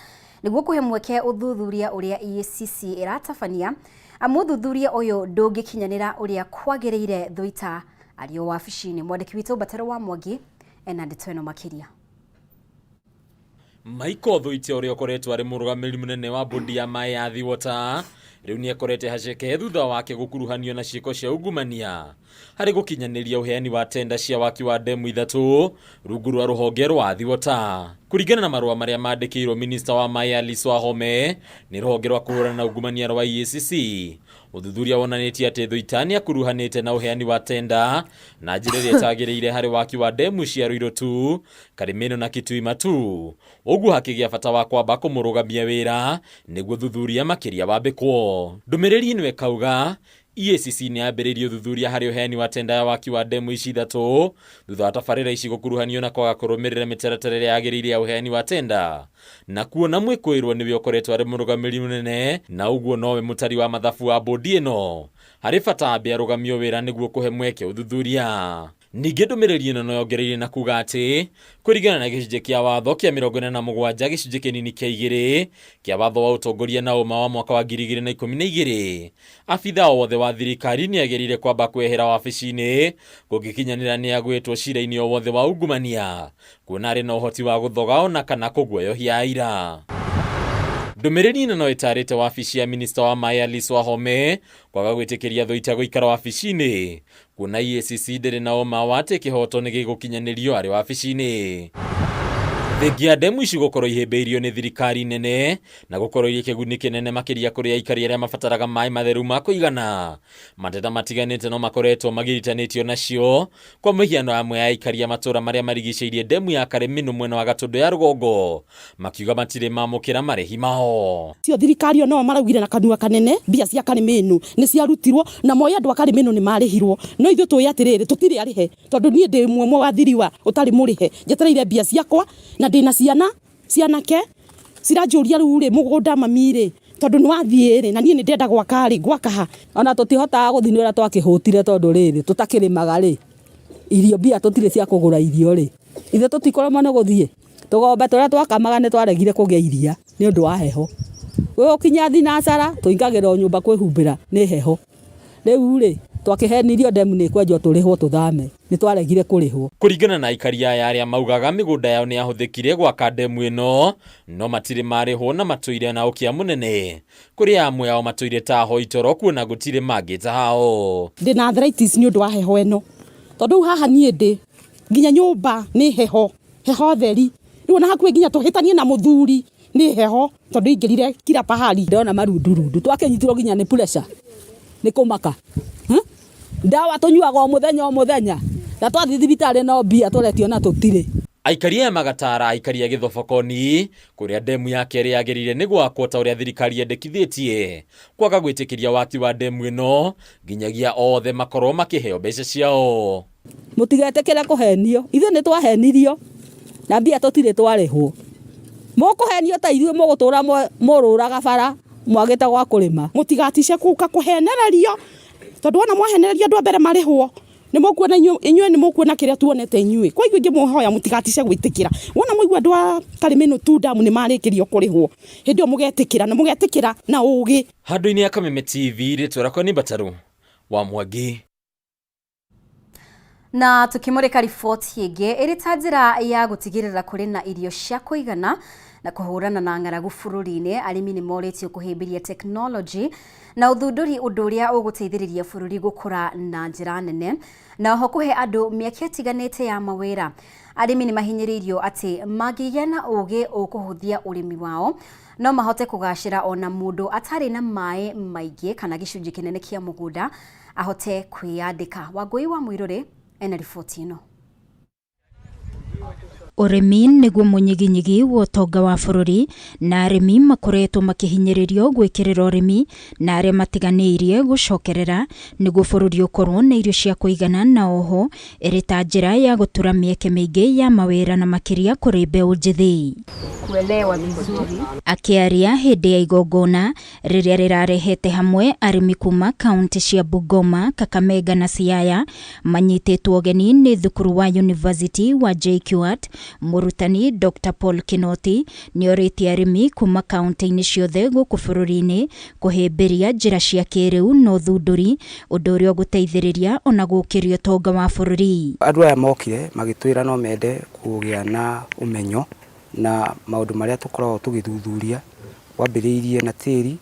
nĩguo kũhe mweke ũthuthuria ũrĩa EACC ĩratabania. Mũthuthuria ũyũ ndũngĩkinyanĩra ũrĩa kwagĩrĩire Thuita arĩ o wabici-inĩ. Mwandĩki witũ Mbataro wa Mwangi ena ndeto ĩno makĩria. Michael Thuita ũrĩa ũkoretwo arĩ mũrũgamĩrĩri mũnene wa bodi ya maĩ ya Athi Water rĩu nĩakorete haceke thutha wake gũkuruhanio na ciĩko cia ungumania harĩ gũkinyanĩria ũheani wa tenda cia waki wa ndemu 3 rungu rwa rũhonge rwa Athi Water. Kũringana na marũa marĩa mandĩkĩirwo Minister wa maĩ Alice Wahome nĩ rũhonge rwa kũhũrana na ungumania rwa EACC, Ũthuthuria wonanĩtie atĩ Thuita nĩ akuruhanĩte na ũheani wa tenda na njĩra ĩrĩa ĩtagĩrĩire harĩ waki wa ndemu cia Ruiru 2, Karimino na Kitui Matu, ũguo hakĩgĩa bata wa kwamba kũmũrũgamia wĩra nĩguo ũthuthuria makĩria wambĩkwo. Ndũmĩrĩri ĩno ĩkauga EACC nĩ yambĩrĩirie ũthuthuria harĩ ũheani wa tenda ya waki wa ndemu ici ithatũ thutha wa tabarĩra ici gũkuruhanio na kwaga kũrũmĩrĩra mĩtaratara ĩrĩa yagĩrĩire ya ũheani wa tenda na kuona mwĩkũĩrwo nĩwe ũkoretwo arĩ mũrũgamĩrĩri mũnene na ũguo nowe mũtari wa mathabu wa bũndi ĩno harĩ bata ambe arũgamio wĩra nĩguo kũhe mweke ũthuthuria. Ningĩ ndũmĩrĩri ĩno no yongereire na kuga atĩ kũringana na gĩcunjĩ kĩa watho kĩa 47 gĩcunjĩ kĩnini kĩa igĩrĩ kĩa watho wa ũtongoria na ũma wa mwaka wa 2012 abithaa o wothe wa thirikari nĩ agĩrĩire kwamba kwehera wabici-inĩ kũngĩkinyanĩra nĩ agwĩtwo cira-inĩ o wothe wa ungumania kuona arĩ na ũhoti wa gũthoga ona kana kũguoyohia aira. Ndũmĩrĩri ĩno no ĩtarĩte wabici ya minista wa maĩ Alice Wahome kwaga gwĩtĩkĩria Thuita gũikara wabici-inĩ kuona EACC ndĩrĩ na ũma wa atĩ kĩhoto nĩ gĩgũkinyanĩrio arĩ wabici-inĩ. Thengia ndemu ici gũkorwo ihĩmbĩirio nĩ thirikari nene na gũkorwo irĩ kĩguni kĩnene makĩria kũrĩ aikari arĩa mabataraga maĩ matheru ma kũigana. Mateta matiganĩte no makoretwo magiritanĩtio nacio kwa mũhiano amwe a aikari a matũra marĩa marigicĩirie ndemu ya Karĩmĩnũ mwena wa Gatũndũ ya rũgongo makiuga matirĩ mamũkĩra marĩhi mao. Cio thirikari o nao maraugire na kanua kanene mbia cia Karĩmĩnũ nĩ ciarutirwo na moĩ andũ a Karĩmĩnũ nĩ marĩhirwo no ithuĩ tũĩ atĩrĩrĩ tũtirĩ arĩhe tondũ niĩ ndĩ ũmwe wa thiriwa ũtarĩ mũrĩhe njetereire mbia ciakwa na ndĩna ciana cianake ciranjũria rĩu rĩ mũgũnda mami rĩ tondũ nĩ wathiĩ rĩ na niĩ nĩ ndĩrenda gwaka rĩ ngwaka ha. Ona tũtihotaga gũthiĩ nĩ ũrĩa twakĩhũtire tondũ rĩrĩ tũtakĩrĩmaga rĩ irio mbia tũtirĩ cia kũgũra irio rĩ ithuĩ tũtikũremwo nĩ gũthiĩ tũgombe tũrĩa twakamaga nĩ twaregire kũgĩa iria nĩ ũndũ wa heho gũgũkinya thinacara tũingagĩra o nyũmba kwĩhumbĩra nĩ heho rĩu rĩ twakĩhenirio ndemu nĩ ĩkwenjwo tũrĩhwo tũthame nĩ twaregire kũrĩhwo. Kũringana na aikari aya arĩa maugaga mĩgũnda yao nĩ yahũthĩkire gwaka ndemu ĩno no matirĩ marĩhwo na matũire na ũkĩa mũnene kũrĩ amwe ao matũire ta ahoi toro kuona gũtirĩ mangĩ ta hao. Ndĩna arthritis nĩ ũndũ wa heho ĩno tondũ rĩu haha niĩ ndĩ nginya nyũmba nĩ heho heho theri rĩu ona hakuhĩ nginya tũhĩtanie na mũthuri nĩ heho tondũ ingĩrire kila pahali. Ndona marundurundu twakĩnyitirwo nginya nĩ pressure nĩ kũmaka ndawa tũnyuaga o mũthenya o mũthenya na twathiĩ thibitarĩ no mbia tũretio na tũtirĩ. Aikari aya magatara aikari a Gĩthobokoni kũrĩa ndemu ya kerĩ yagĩrĩire nĩ gwakwo ta ũrĩa thirikari yendekithĩtie kwaga gwĩtĩkĩria waki wa ndemu ĩno nginyagia othe makorwo makĩheo mbeca ciao. Mũtigetĩkĩre kũhenio ithuĩ nĩ twahenirio na mbia tũtirĩ twarĩhwo mũkũhenio ta ithuĩ mũgũtũra mũrũraga bara mwagĩte gwa kũrĩma. Mũtigatice gũka kũhenererio tondũ wona mwahenererio andũ a mbere marĩhwo nĩ mũkuona inyuĩ nĩ mũkuona kĩrĩa tuonete inyuĩ kwa hivyo ingĩmũhoya mũtigatice gwĩtĩkĩra wona mwaigua andũ a Karĩmĩnũ tu ndamu nĩ marĩkĩrio kũrĩhwo hĩndĩ ĩyo mũgetĩkĩra na mũgetĩkĩra na ũgĩ. Handũ-inĩ ya Kameme TV rĩtwa rĩakwa nĩ Mbataru wa Mwangi. Na tukimurika riboti ĩngĩ ĩrĩ ta njĩra ya gũtigĩrĩra kũrĩ na irio cia kũigana na kũhũrana na ng'aragu bũrũri-inĩ arĩmi nĩ morĩtio kũhĩmbĩria tekinoronjĩ na ũthundũri ũndũ ũrĩa ũgũteithĩrĩria bũrũri gũkũra na njĩra nene na oho kũhe andũ mĩeke ĩtiganĩte ya mawĩra. Arĩmi nĩ mahinyĩrĩirio atĩ mangĩgĩa na ũgĩ ũkũhũthia ũrĩmi wao no mahote kũgacĩra ona mũndũ atarĩ na maĩ maingĩ kana gĩcunjĩ kĩnene kĩa mũgũnda ahote kwĩyandĩka. Wangũi wa Mũirũrĩ ena riboti ĩno. Ũrĩmi nĩguo mũnyiginyigi wa ũtonga wa bũrũri na arĩmi makoretwo makĩhinyĩrĩrio gwĩkĩrĩra ũrĩmi na arĩa matiganĩirie gũcokerera nĩguo bũrũri ũkorwo na irio cia kũigana na oho ĩrĩ ta njĩra ya gũtura mĩeke mĩingĩ ya mawĩra na makĩria kũrĩ mbeũ njĩthĩ. Kuelewa vizuri. Akĩaria hĩndĩ ya igongona rĩrĩa rĩrarehete hamwe arĩmi kuma kaunti cia Bungoma, Kakamega na Siaya manyitĩtwo ũgeni nĩ thukuru wa University wa JKUAT, mũrutani Dr Paul Kinoti nĩorĩtie arĩmi kuma kaunti-inĩ ciothe gũkũ bũrũri-inĩ kũhĩmbĩria njĩra cia kĩrĩu na ũthundũri ũndũ ũrĩa ũgũteithĩrĩria ona gũkĩria ũtonga wa bũrũri. Andũ aya mokire magĩtwĩra no mende kũgĩa na ũmenyo na maũndũ marĩa tũkoragwo tũgĩthuthuria wambĩrĩirie na tĩri,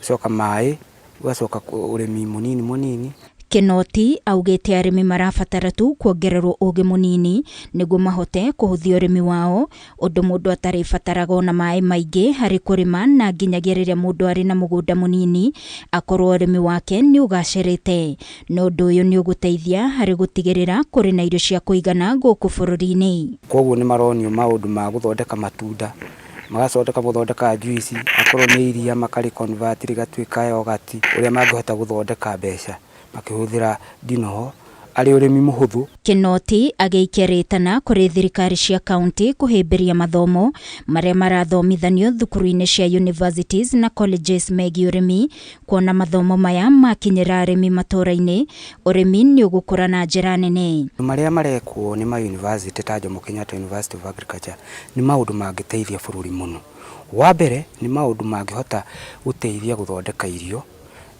gũcoka maĩ, ũgacoka ũrĩmi mũnini mũnini. Kinoti augĩte arĩmi marabatara tu kuongererwo ũgĩ mũnini nĩguo mahote kũhũthia ũrĩmi wao, ũndũ mũndũ atarĩbataraga ona maĩ maingĩ harĩ kũrĩma na nginyagia rĩrĩa mũndũ arĩ na mũgũnda mũnini akorwo ũrĩmi wake nĩ ũgacĩrĩte. Na ũndũ ũyũ nĩ ũgũteithia harĩ gũtigĩrĩra kũrĩ na irio cia kũigana gũkũ bũrũri-inĩ. Koguo nĩ maronio maũndũ ma gũthondeka matunda, magacoka gũthondeka juice, akorwo nĩ iria makarĩ convert rĩgatuĩka yogurt, ũrĩa mangĩhota gũthondeka mbeca makĩhũthĩra ndinoho arĩ ũrĩmi mũhũthũ. Kinoti agĩikia rĩtana kũrĩ thirikari cia kaunti kũhĩmbĩria mathomo marĩa marathomithanio thukuru-inĩ cia universities na colleges megiĩ ũrĩmi, kuona mathomo maya makinyĩra arĩmi matũũra-inĩ, ũrĩmi nĩ ũgũkũra na njĩra nene. Marĩa marekwo nĩ ma university ta Jomo Kenyatta University of Agriculture nĩ maũndũ mangĩteithia bũrũri mũno. Wa mbere nĩ maũndũ mangĩhota gũteithia gũthondeka irio,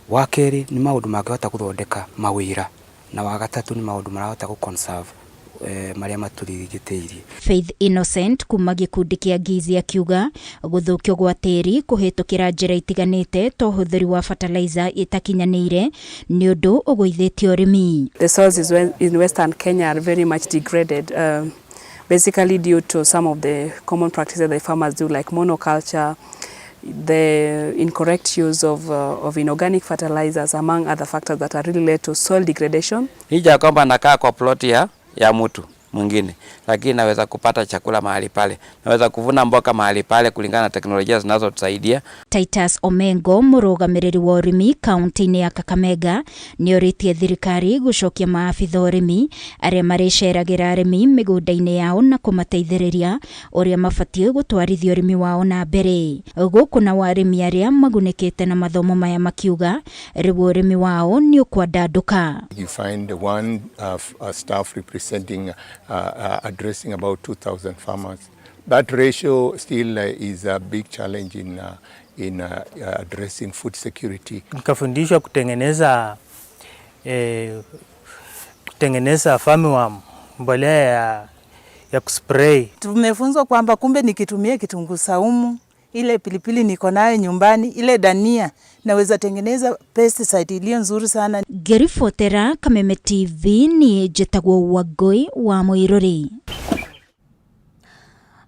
wa kerĩ nĩ maũndũ mangĩhota gũthondeka mawĩra, na wa gatatũ nĩ maũndũ marahota gũ conserve marĩa matũrigicĩirie. Faith Innocent kuma gĩkundi kĩa Ngizi akiuga gũthũkio gwa tĩri kũhĩtũkĩra njĩra itiganĩte ta ũhũthĩri wa fertilizer ĩtakinyanĩire nĩ ũndũ ũgũithĩtie ũrĩmi. The soils in Western Kenya are very much degraded, basically due to some of the common practices that farmers do, like monoculture, the incorrect use of inorganic fertilizers, among other factors that are really led to soil degradation. Licha ya kwamba nakaa kwa ploti ya mtu mwingine, lakini naweza kupata chakula mahali pale, naweza kuvuna mboka mahali pale kulingana na teknolojia zinazotusaidia. Titus Omengo mũrũgamĩrĩri wa ũrĩmi kaunti-inĩ ya Kakamega nĩorĩtie thirikari gũcokia maabitha ũrĩmi arĩa marĩceragĩra arĩmi mĩgũnda-inĩ yao na kũmateithĩrĩria ũrĩa mabatiĩ gũtwarithia ũrĩmi wao na mbere. Gũkũ nao arĩmi arĩa magunĩkĩte na mathomo maya makiuga rĩu ũrĩmi wao nĩ ũkwandandũka. You find one staff representing addressing about 2,000 farmers. That ratio still is a big challenge in addressing food security. Nikafundishwa kutengeneza farmworm, mbolea ya kuspray. Tumefunzwa kwamba kumbe nikitumia kitunguu saumu, ile pilipili niko nayo nyumbani, ile dania, naweza tengeneza pesticide iliyo nzuri sana. Ngĩribotera Kameme TV niĩ njĩtagwo Wangũi wa Mũirũrĩ.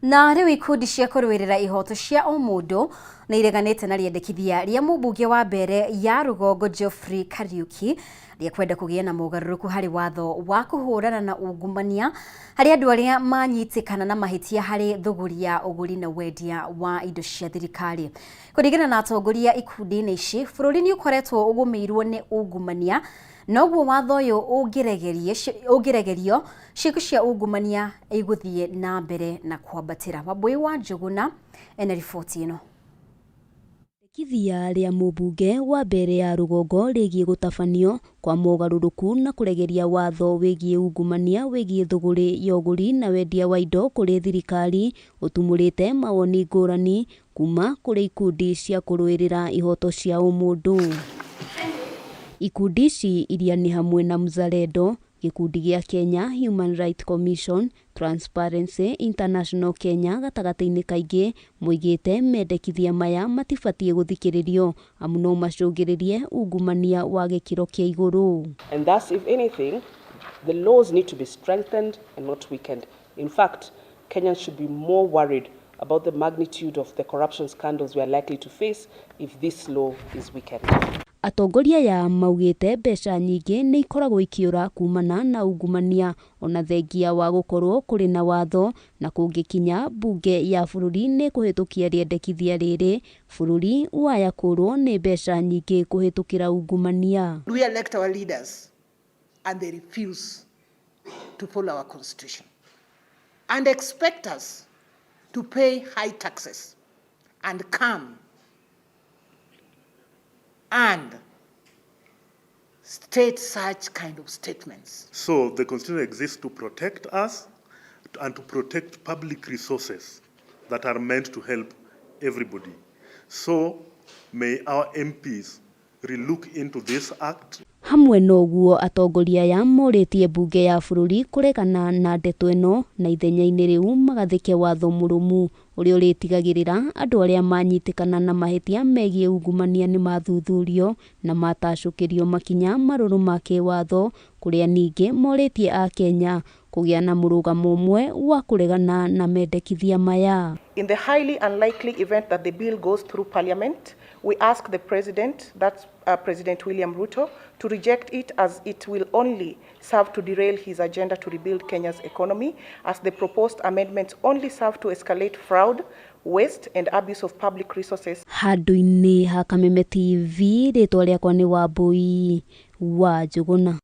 Na rĩu ikundi cia kũrũĩrĩra ihoto cia ũmũndũ nĩ ireganĩte na rĩendekithia rĩa mũmbunge wa mbere ya rũgongo Geoffrey Kariuki rĩa kwenda kũgĩa na mogarũrũku harĩ watho wa kũhũrana na ungumania harĩ andũ arĩa manyitĩkana na mahĩtia harĩ thũgũri ya ũgũri na wendia wa indo cia thirikari. Kũringana na atongoria ikundi-inĩ ici, bũrũri nĩ ũkoretwo ũgũmĩirwo nĩ ungumania, noguo watho ũyũ ũngĩregerio ciĩko cia ungumania igũthiĩ na mbere na kwambatĩra. Wambui wa Njũgũna ena riboti ĩno. Rĩendekithia rĩa mũmbunge wa mbere ya rũgongo rĩgiĩ gũtabanio kwa mogarũrũku na kũregeria watho wĩgiĩ ungumania wĩgiĩ thũgũrĩ ya ũgũri na wendia wa indo kũrĩ thirikari ũtumũrĩte mawoni ngũrani kuma kũrĩ ikundi cia kũrũĩrĩra ihoto cia ũmũndũ. Ikundi ici iria nĩ hamwe na Mzalendo, gĩkundi gĩa Kenya Human Rights Commission, Transparency International Kenya gatagatĩ-inĩ kaingĩ moigĩte mendekithia maya matibatiĩ gũthikĩrĩrio amu no macũngĩrĩrie ungumania wa gĩkĩro kĩa igũrũ. And thus, if anything, the laws need to be strengthened and not weakened. In fact, Kenyans should be more worried about the magnitude of the corruption scandals we are likely to face if this law is weakened. Atongoria aya maugĩte mbeca nyingĩ nĩ ikoragwo ikĩũra kumana na ungumania ona thengia wa gũkorwo kũrĩ na watho na kũngĩkinya mbunge ya bũrũri nĩ kũhĩtũkia rĩendekithia rĩrĩ bũrũri waya kũrwo nĩ mbeca nyingĩ kũhĩtũkĩra ungumania. We elect our leaders and they refuse to follow our constitution and expect us to pay high taxes and come and state such kind of statements. So the constitution exists to protect us and to protect public resources that are meant to help everybody. So may our MPs relook into this act. Hamwe na ũguo atongoria aya morĩtie mbunge ya bũrũri kũregana na ndeto ĩno na ithenya-inĩ rĩu magathĩke watho mũrũmu Ũrĩa ũrĩtigagĩrĩra andũ arĩa manyitĩkana na mahĩtia megiĩ ungumania nĩ mathuthurio na matacũkĩrio makinya marũrũ ma kĩwatho, kũrĩa ningĩ morĩtie Akenya kũgĩa na mũrũgamo ũmwe wa kũregana na mendekithia maya. In the highly unlikely event that the bill goes through parliament, we ask the president, that's President William Ruto, to reject it as it will only serve to derail his agenda to rebuild Kenya's economy, as the proposed amendments only serve to escalate fraud, waste and abuse of public resources. Handũ-inĩ ha Kameme TV, rĩtwa rĩakwa nĩ Wambui wa Njũgũna.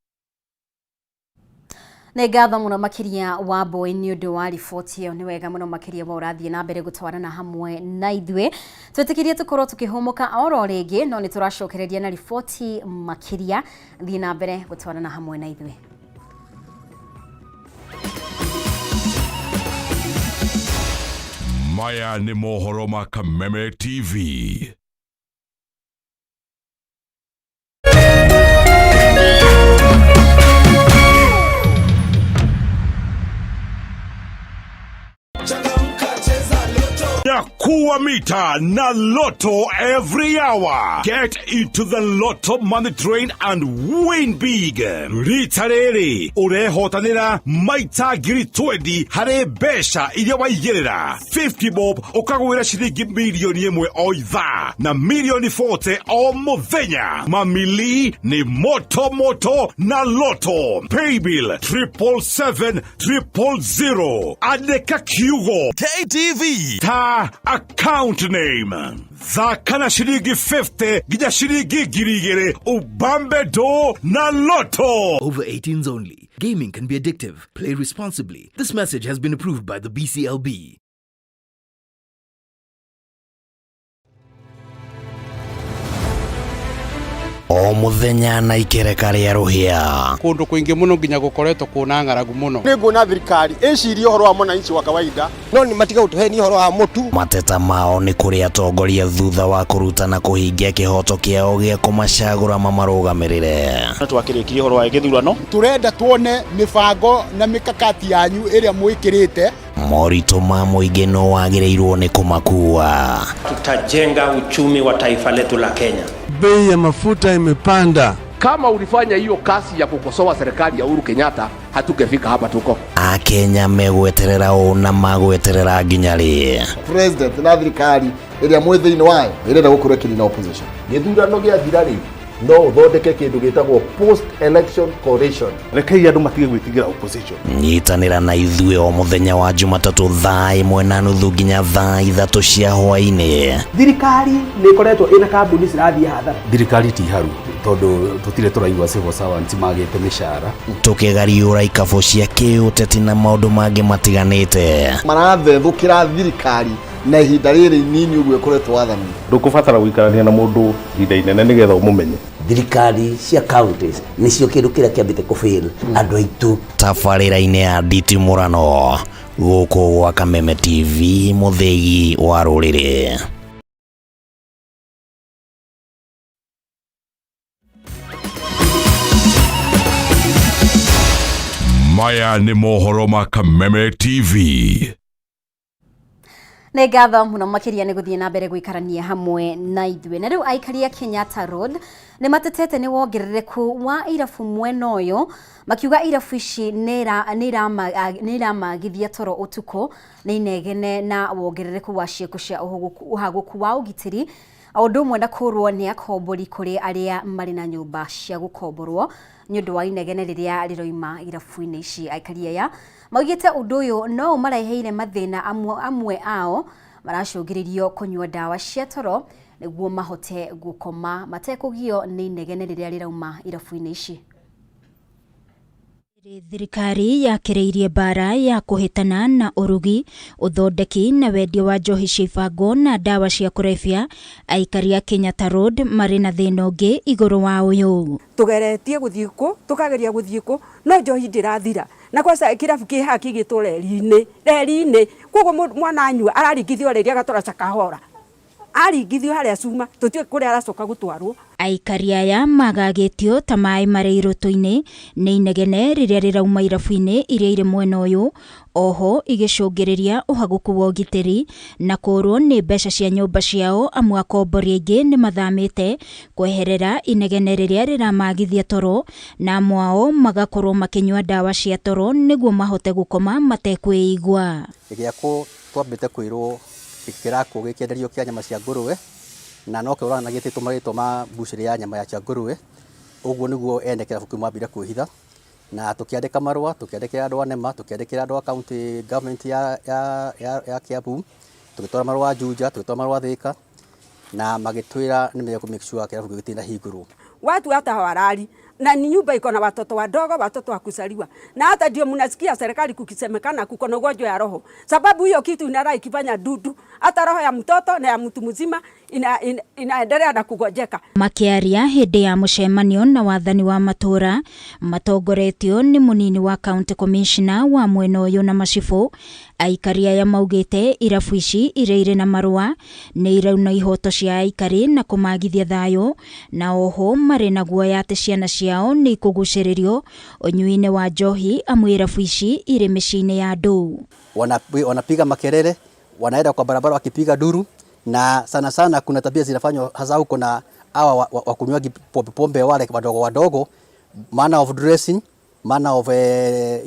Nĩ ngatho mũno makĩria wa Boy nĩ ũndũ wa riboti ĩyo. Nĩ wega mũno makĩria wa ũrathiĩ na mbere gũtwarana hamwe na ithuĩ. Twĩtĩkĩrie tũkorwo tũkĩhũmũka oro rĩngĩ, no nĩ tũracokereria na riboti makĩria. Thiĩ na mbere gũtwarana hamwe na ithuĩ. Maya nĩ mohoro ma Kameme TV. Nyakuwa mita na Lotto every hour. Get into the Lotto money train and win big. Rita rĩrĩ ũrehotanĩra maita 20,000 harĩ mbeca iria waigĩrĩra. 50 bob ũkagwĩra ciringi 1 mirioni o ithaa na 40 mirioni o mũthenya. Mamili ni moto moto na Lotto. Paybill 777 000. Andĩka kiugo KTV ta account name. Thaka na ciringi 50 nginya ciringi 2,000 ubambe do na Lotto. Over 18s only. Gaming can be addictive. Play responsibly. This message has been approved by the BCLB. O muthenya na ikereka rĩa rũhĩa. Kundu kwingi muno nginya gukoretwo kuna ng'aragu muno. Nĩ nguona thirikari ĩcirie ũhoro wa mwananchi wa kawaida, no nĩ matiga gũtũhenia ũhoro wa mũtu. Mateta mao nĩ kũrĩ atongoria thutha wa kũruta na kũhingia kĩhoto kĩao gĩa kũmacagũra mamarũgamĩrĩre. Twakĩrĩkirie ũhoro wa gĩthurano. Tũrenda tuone mĩbango na mĩkakati yanyu ĩrĩa mwĩkĩrĩte. Moritũ ma mũingĩ no wagĩrĩirwo nĩ kũmakua. Tutajenga uchumi wa taifa letu la Kenya. Bei ya mafuta imepanda. Kama ulifanya hiyo kazi ya kukosoa serikali ya Uhuru Kenyatta, hatungefika hapa tuko. Akenya megweterera ũ na magweterera nginya rĩ? President na thirikari ĩrĩa mwĩ thĩinĩ wayo ĩrenda gũkorwo ĩkĩnina opposition. Gĩthurano gĩathira rĩ, no ũthondeke kĩndũ gĩtagwo post election coalition. Rekei andũ matige gwĩtigĩra opposition. Nyitanĩra na ithuĩ o mũthenya wa Jumatatũ 1:30 nginya 3:00 cia hwaĩ-inĩ. Thirikari nĩ ĩkoretwo ĩna kambuni cirathiĩ hathara. Thirikari ti haru tondũ tũtirĩ tũraigua civil servants magĩte mĩcara. Tũkĩgariũra ikabũ cia kĩũteti na maũndũ mangĩ matiganĩte. Marathethũkĩra thirikari na ihinda rĩrĩ inini ũguo ĩkoretwo wathani. Ndũkũbatara gũikarania na mũndũ ihinda inene nĩgetha ũmũmenye. Thirikari cia counties nĩcio kĩndũ kĩrĩa kĩambĩte kũfail andũ aitũ. Tabarĩra-inĩ ya nditimũrano gũkũ gwa Kameme TV, mũthĩgi wa rũrĩrĩ. Maya nĩ mohoro ma Kameme TV. Nĩ ngatho mũno makĩria nĩ gũthiĩ na mbere gũikarania hamwe na ithuĩ. Na rĩu aikari a Kenyatta Road nĩ matetete nĩ wongerereku wa irabu mwena ũyũ, makiuga irabu ici nĩ iramagithia toro ũtukũ nĩ inegene na wongerereku wa ciĩko cia ũhagũku wa ũgitĩri, o ũndũ ũmwe na kũrwo nĩ akombori kũrĩ arĩa marĩ na nyũmba cia gũkomborwo nĩ ũndũ wa inegene rĩrĩa rĩroima irabu-inĩ ici. Aikari aya maugĩte ũndũ ũyũ no ũmareheire mathĩna, amwe ao maracũngĩrĩrio kũnyua ndawa cia toro nĩguo mahote gũkoma matekũgio nĩ inegene rĩrĩa rĩrauma irabu-inĩ ici. Thirikari yakĩrĩirie mbara ya kũhĩtana na ũrugi, ũthondeki na wendia wa njohi cia ibango na ndawa cia kũrebia, aikari a Kenyatta Road marĩ na thĩna ũngĩ igũrũ wa ũyũ. Tugeretie guthii ku, tukageria guthii ku, no njohi ndirathira. Na kwanza kirabu ki haha kigitwo reri-inĩ, reri-inĩ. Koguo mwana anyua araringithio reri agatwara cakahora. Aringithio harĩa cuma, tũtiũĩ kũrĩa aracoka gũtwarwo. Aikari aya magagĩtio ta maĩ marĩ irũtũ-inĩ nĩ inegene rĩrĩa rĩrauma irabu-inĩ iria irĩ mwena ũyũ, oho igĩcũngĩrĩria ũhagũku wa ũgitĩri na kũrwo nĩ mbeca cia nyũmba ciao, amu akombori aingĩ nĩ mathamĩte kweherera inegene rĩrĩa rĩramagithia toro, na amwe ao magakorwo makĩnyua ndawa cia toro nĩguo mahote gũkoma matekwĩigua. Gĩakwo twambĩte kwĩrwo kĩrakwo gĩ kĩenderio kĩa nyama cia ngũrũwe, na no kĩo ũrona gĩtĩtwo marĩtwa ma mbucĩrĩ ya nyama ya cia ngũrũwe. Ũguo nĩguo ene kĩrabu kĩu mambire kwĩhitha, na tũkĩandĩka marũa, tũkĩandĩkĩra andũ a NEMA, tũkĩandĩkĩra andũ a county government ya Kiambu, tũgĩtwara marũa Juja, tũgĩtwara marũa Thika, na magĩtwĩra nĩ mekũ make sure kĩrabu kĩu gĩtinahingũrwo. Watu hata hawalali na ni nyumba iko na watoto wadogo, watoto wa kuzaliwa, na hata ndio mnasikia serikali kukisemekana kuko na ugonjwa ya roho, sababu hiyo kitu inalala ikifanya dudu, hata roho ya mtoto na ya mtu mzima inaendelea na kugojeka. Makĩaria hĩndĩ ya mũcemanio na wathani wa matũra matongoretio nĩ mũnini wa county commissioner wa mwena ũyũ na macibũ, aikari aya maugĩte irabu ici iria irĩ na marũa nĩ irauna ihoto cia aikari na kũmagithia thayũ, na oho marĩ na guoya atĩ ciana ciao nĩ ikũgucĩrĩrio ũnyui-inĩ wa njohi, amu irabu ici irĩ mĩciĩ-inĩ ya andũ. Wanapiga makelele, wanaenda kwa barabara wakipiga duru, na sana sana kuna tabia zinafanywa hasa huko na hawa wakunywaji pombe wale wadogo wadogo, manner of dressing, manner of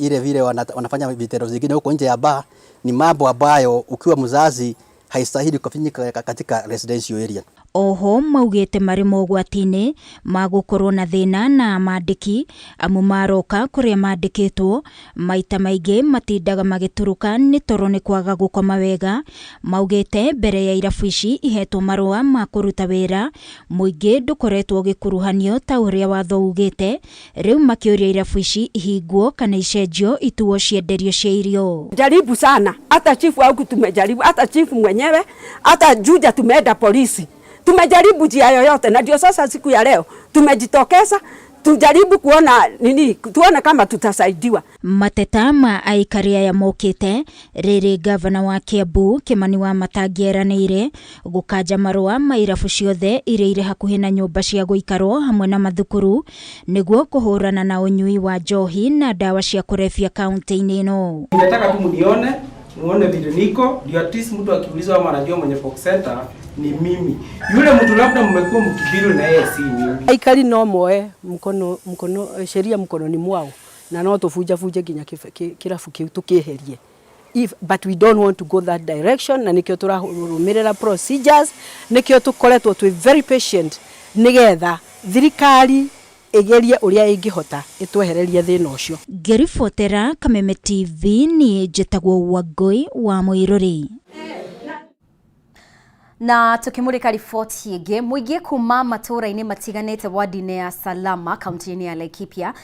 ile vile wanafanya vitendo zingine huko nje ya bar, ni mambo ambayo ukiwa mzazi haistahili kufanyika katika residential area. Oho maugĩte marĩ mogwati-inĩ ma gũkorwo na thĩna na mandĩki, amu maroka kũrĩa mandĩkĩtwo maita maingĩ matindaga magĩtũrũka nĩ toro nĩ kwaga gũkoma wega. Maugĩte mbere ya irabu ici ihetwo marũa ma kũruta wĩra, mũingĩ ndũkoretwo ũgĩkuruhanio ta ũrĩa watho ugĩte. Rĩu makĩũria irabu ici ihingwo kana icenjio ituo cienderio cia irio. Jaribu sana, hata chifu au tumejaribu, hata chifu mwenyewe, hata Juja tumeenda polisi, tumejaribu njia yoyote, na ndio sasa siku ya leo tumejitokeza tujaribu kuona nini, tuone kama tutasaidiwa. Mateta ma aikari aya mokĩte rĩrĩ gavana wa Kiambu Kimani Wamatangi eranĩire gũkanja marũa ma irabu ciothe iria irĩ hakuhĩ na nyũmba cia gũikarwo hamwe na mathukuru nĩguo kũhũrana na ũnyui wa njohi na ndawa cia kũrebia kaunti-inĩ ĩno. Ningetaka tu mnione, muone vile niko, ndio at least mtu akiulizwa ama anajua mwenye Fox Center ni mimi. Yule mtu labda mmekuwa mkibiri na yeye si mimi. Aikari no moe mkono, mkono, sheria mkononi mwao, na no tũbunja bunje nginya kĩrabu kĩu tũkĩeherie. But we don't want to go that direction, na nĩkĩo tũrarũmĩrĩra procedures, nĩkĩo tũkoretwo twĩ very patient nĩgetha thirikari ĩgerie ũrĩa ĩngĩhota ĩtwehererie thĩna ũcio. Ngĩribotera Kameme TV niĩ njĩtagwo Wangũi wa Mũirũrĩ. Na tukimurika riboti ĩngĩ, mũingĩ kuma matũũra-inĩ matiganĩte ward-inĩ ya Salama kaunti-inĩ ya Laikipia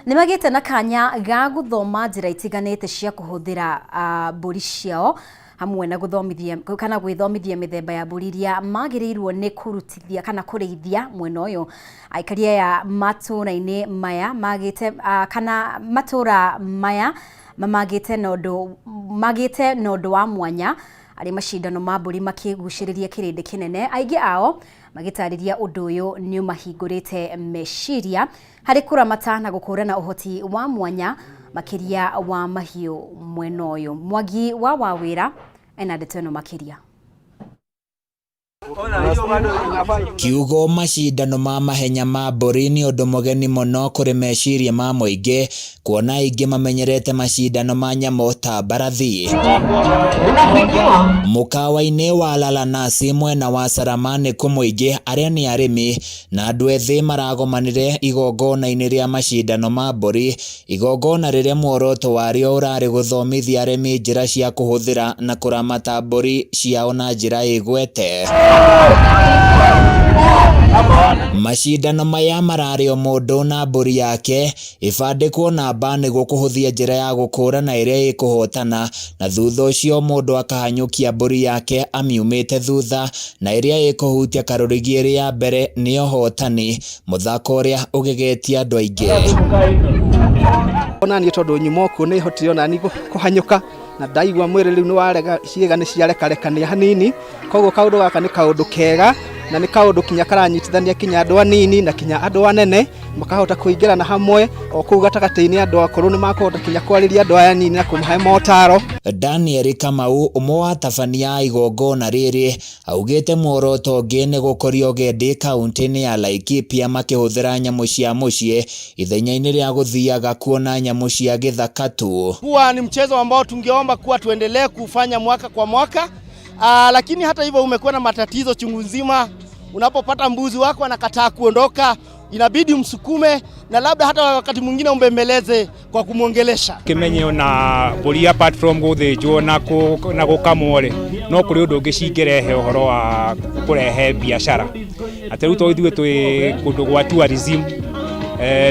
nĩmagĩte na kanya ga gũthoma njĩra itiganĩte cia kũhũthĩra mbũri ciao hamwe na gũthomithia kana gwĩthomithia mĩthemba ya mbũri iria magĩrĩirwo nĩ kũrutithia kana kũrĩithia mwena ũyũ. Aikari aya matũũra-inĩ maya magĩte, kana matũũra maya mamagĩte na ũndũ, magĩte na ũndũ wa mwanya arĩ macindano ma mbũri makĩgucĩrĩria kĩrĩndĩ kĩnene, aingĩ ao magĩtarĩria ũndũ ũyũ nĩ ũmahingũrĩte meciria harĩ kũramata na gũkũrana ũhoti wa mwanya makĩria wa mahiũ mwena ũyũ. Mwangi wa Wawĩra ena ndeto ĩno makĩria. Kiugo macindano ma mahenya ma mbũri nĩ ũndũ mũgeni mũno kũrĩ meciria ma mũingĩ, kuona aingĩ mamenyerete macindano ma nyamũ ta mbarathi. Mũkawa-inĩ wa Lalanasi mwena wa Salama nĩ kũ mũingĩ arĩa nĩ arĩmi na andũ ethĩ maragomanire igongona-inĩ rĩa macindano ma mbũri, igongona rĩrĩa muoroto warĩo ũrarĩ gũthomithia arĩmi njĩra cia kũhũthĩra na kũramata mbũri ciao na njĩra ĩgwete. Macindano maya mararĩ o mũndũ na mbũri yake ĩbandĩkwo namba nĩguo kũhũthia njĩra ya gũkũrana ĩrĩa ĩkũhotana, na thutha ũcio mũndũ akahanyũkia mbũri yake amiumĩte thutha, na ĩrĩa ĩkũhutia karũrigi ĩrĩ ya mbere nĩyo hotani, mũthako ũrĩa ũgegetie andũ aingĩ. Ona niĩ tondũ nyuma okuo nĩ hotire ona niĩ kũhanyũka Na ndaigua mwĩrĩ rĩu nĩ warega, ciĩga nĩ ciarekarekania hanini. Koguo kaũndũ gaka nĩ kaũndũ kega na nĩ kaũndũ kinya karanyitithania kinya andũ anini na kinya andũ anene makahota kũingĩrana hamwe o kũu gatagatĩ-inĩ. Andũ akũrũ nĩ makũhota kinya kwarĩria andũ aya anini na kũmahe motaro. Daniel Kamau, ũmwe wa atabania a igongona rĩrĩ, augĩte muoroto ũngĩ nĩ gũkũria ũgendi kaunti-inĩ ya Laikipia makĩhũthĩra nyamũ cia mũciĩ ithenya-inĩ rĩa gũthiaga kuona nyamũ cia gĩthaka tu. Kuwa ni mchezo ambao tungeomba kuwa tuendelee kufanya mwaka kwa mwaka. Lakini hata hivyo umekuwa na matatizo chungu nzima. Unapopata mbuzi wako anakataa kuondoka, inabidi umsukume na labda hata wakati mwingine umbembeleze kwa kumwongelesha. Kimenye ona mbũri apart from gũthĩnjwo na gũkamwo rĩ, no kũrĩ ũndũ ũngĩ cingĩrehe ũhoro wa kũrehe biacara. Atĩ rĩu to ithuĩ twĩ kũndũ gwa tourism,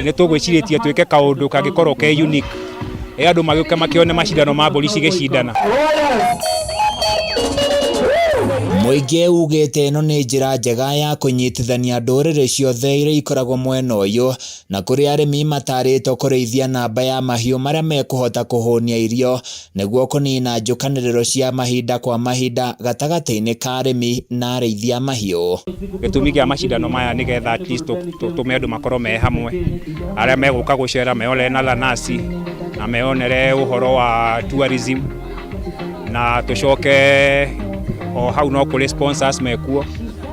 nĩ tũgwĩcirĩtie twĩke kaũndũ kangĩkorwo ke unique, andũ magĩũke makĩone macindano ma mbũri cigĩcindana. Mũingĩ ugĩte ĩno nĩ njĩra njega ya kũnyitithania ndũrĩrĩ ciothe iria ikoragwo mwena ũyũ, na kũrĩ arĩmi matarĩtwo kũrĩithia namba ya mahiũ marĩa mekũhota kũhũnia irio nĩguo kũnina njũkanĩrĩro cia mahinda kwa mahinda gatagatĩ-inĩ ka arĩmi na arĩithia mahiũ. Gĩtũmi kĩa macindano maya nĩgetha at least tũtũme andũ makorwo me hamwe, arĩa megũka gũcera meyonere na lanasi na meyonere ũhoro wa tourism, na tũcoke o hau no kũrĩ sponsors mekuo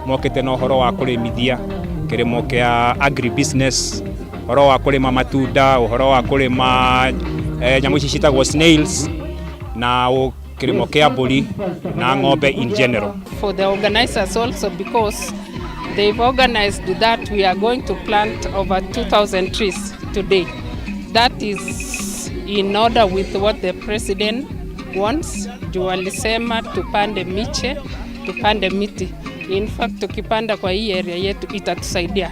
mokĩte na ũhoro wa kũrĩmithia kĩrĩmo kĩa agribusiness, ũhoro wa kũrĩma matunda, ũhoro wa kũrĩma nyamũ ici ciĩtagwo snails, na kĩrĩmo kĩa mbũri na ng'ombe in general. For the organizers also, because they've organized that we are going to plant over 2,000 trees today. That is in order with what the president wants. Juu alisema tupande miche, tupande miti. In fact, tukipanda kwa hii area yetu itatusaidia.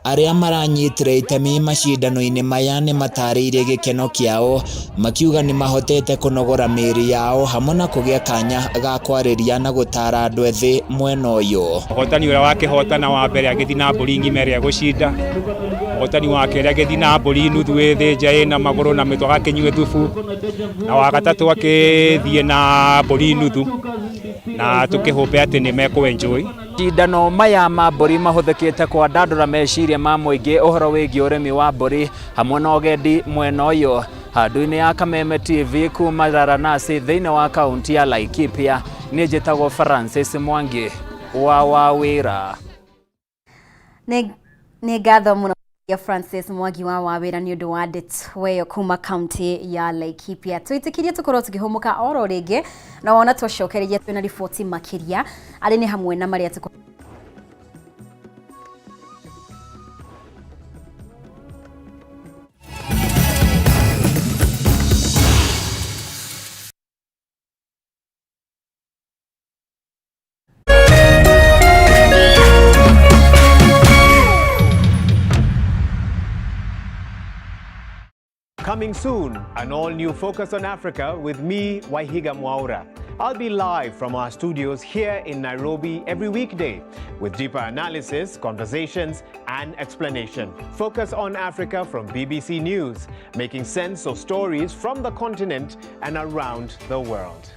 Arĩa maranyitire itemi macindano-inĩ maya nĩ matarĩirie gĩkeno kĩao makiuga nĩ mahotete kũnogora mĩĩrĩ yao hamwe na kũgĩa kanya ga kwarĩria na gũtara andũ ethĩ mwena ũyũ. Mũhotani ũrĩa wakĩhotana wa mbere agĩthiĩ na mbũri ng'ima ĩrĩa egũcinda, mũhotani wa kerĩ agĩthiĩ na mbũri nuthu ĩthĩnje ĩna magũrũ na mĩtwe agakĩnyue thubu, na wa gatatũ akĩthiĩ na mbũri nuthu, na tũkĩhũmbe atĩ nĩ mekũ enjoy. Macindano maya ma mbũri mahũthĩkĩte kwandandũra meciria ma mũingĩ ũhoro wĩgiĩ ũrĩmi wa mbũri hamwe na ũgendi mwena ũyũ. Handũ-inĩ ya Kameme TV kuma Laranasi thĩinĩ wa kaunti ya Laikipia, niĩ njĩtagwo Francis Mwangi wa Wawĩra. Nĩ ngatho mũno ya Francis Mwangi wa Wawĩra nĩ ũndũ wa ndeto ĩyo kuma kaunti ya Laikipia. Twĩtĩkĩrie tũkorwo tũkĩhũmũka oro rĩngĩ, na wona twacokereria twĩna riboti makĩria arĩ nĩ hamwe na marĩa tũkũ Coming soon, an all-new Focus on Africa with me, Waihiga Mwaura. I'll be live from our studios here in Nairobi every weekday with deeper analysis, conversations, and explanation. Focus on Africa from BBC News, making sense of stories from the continent and around the world.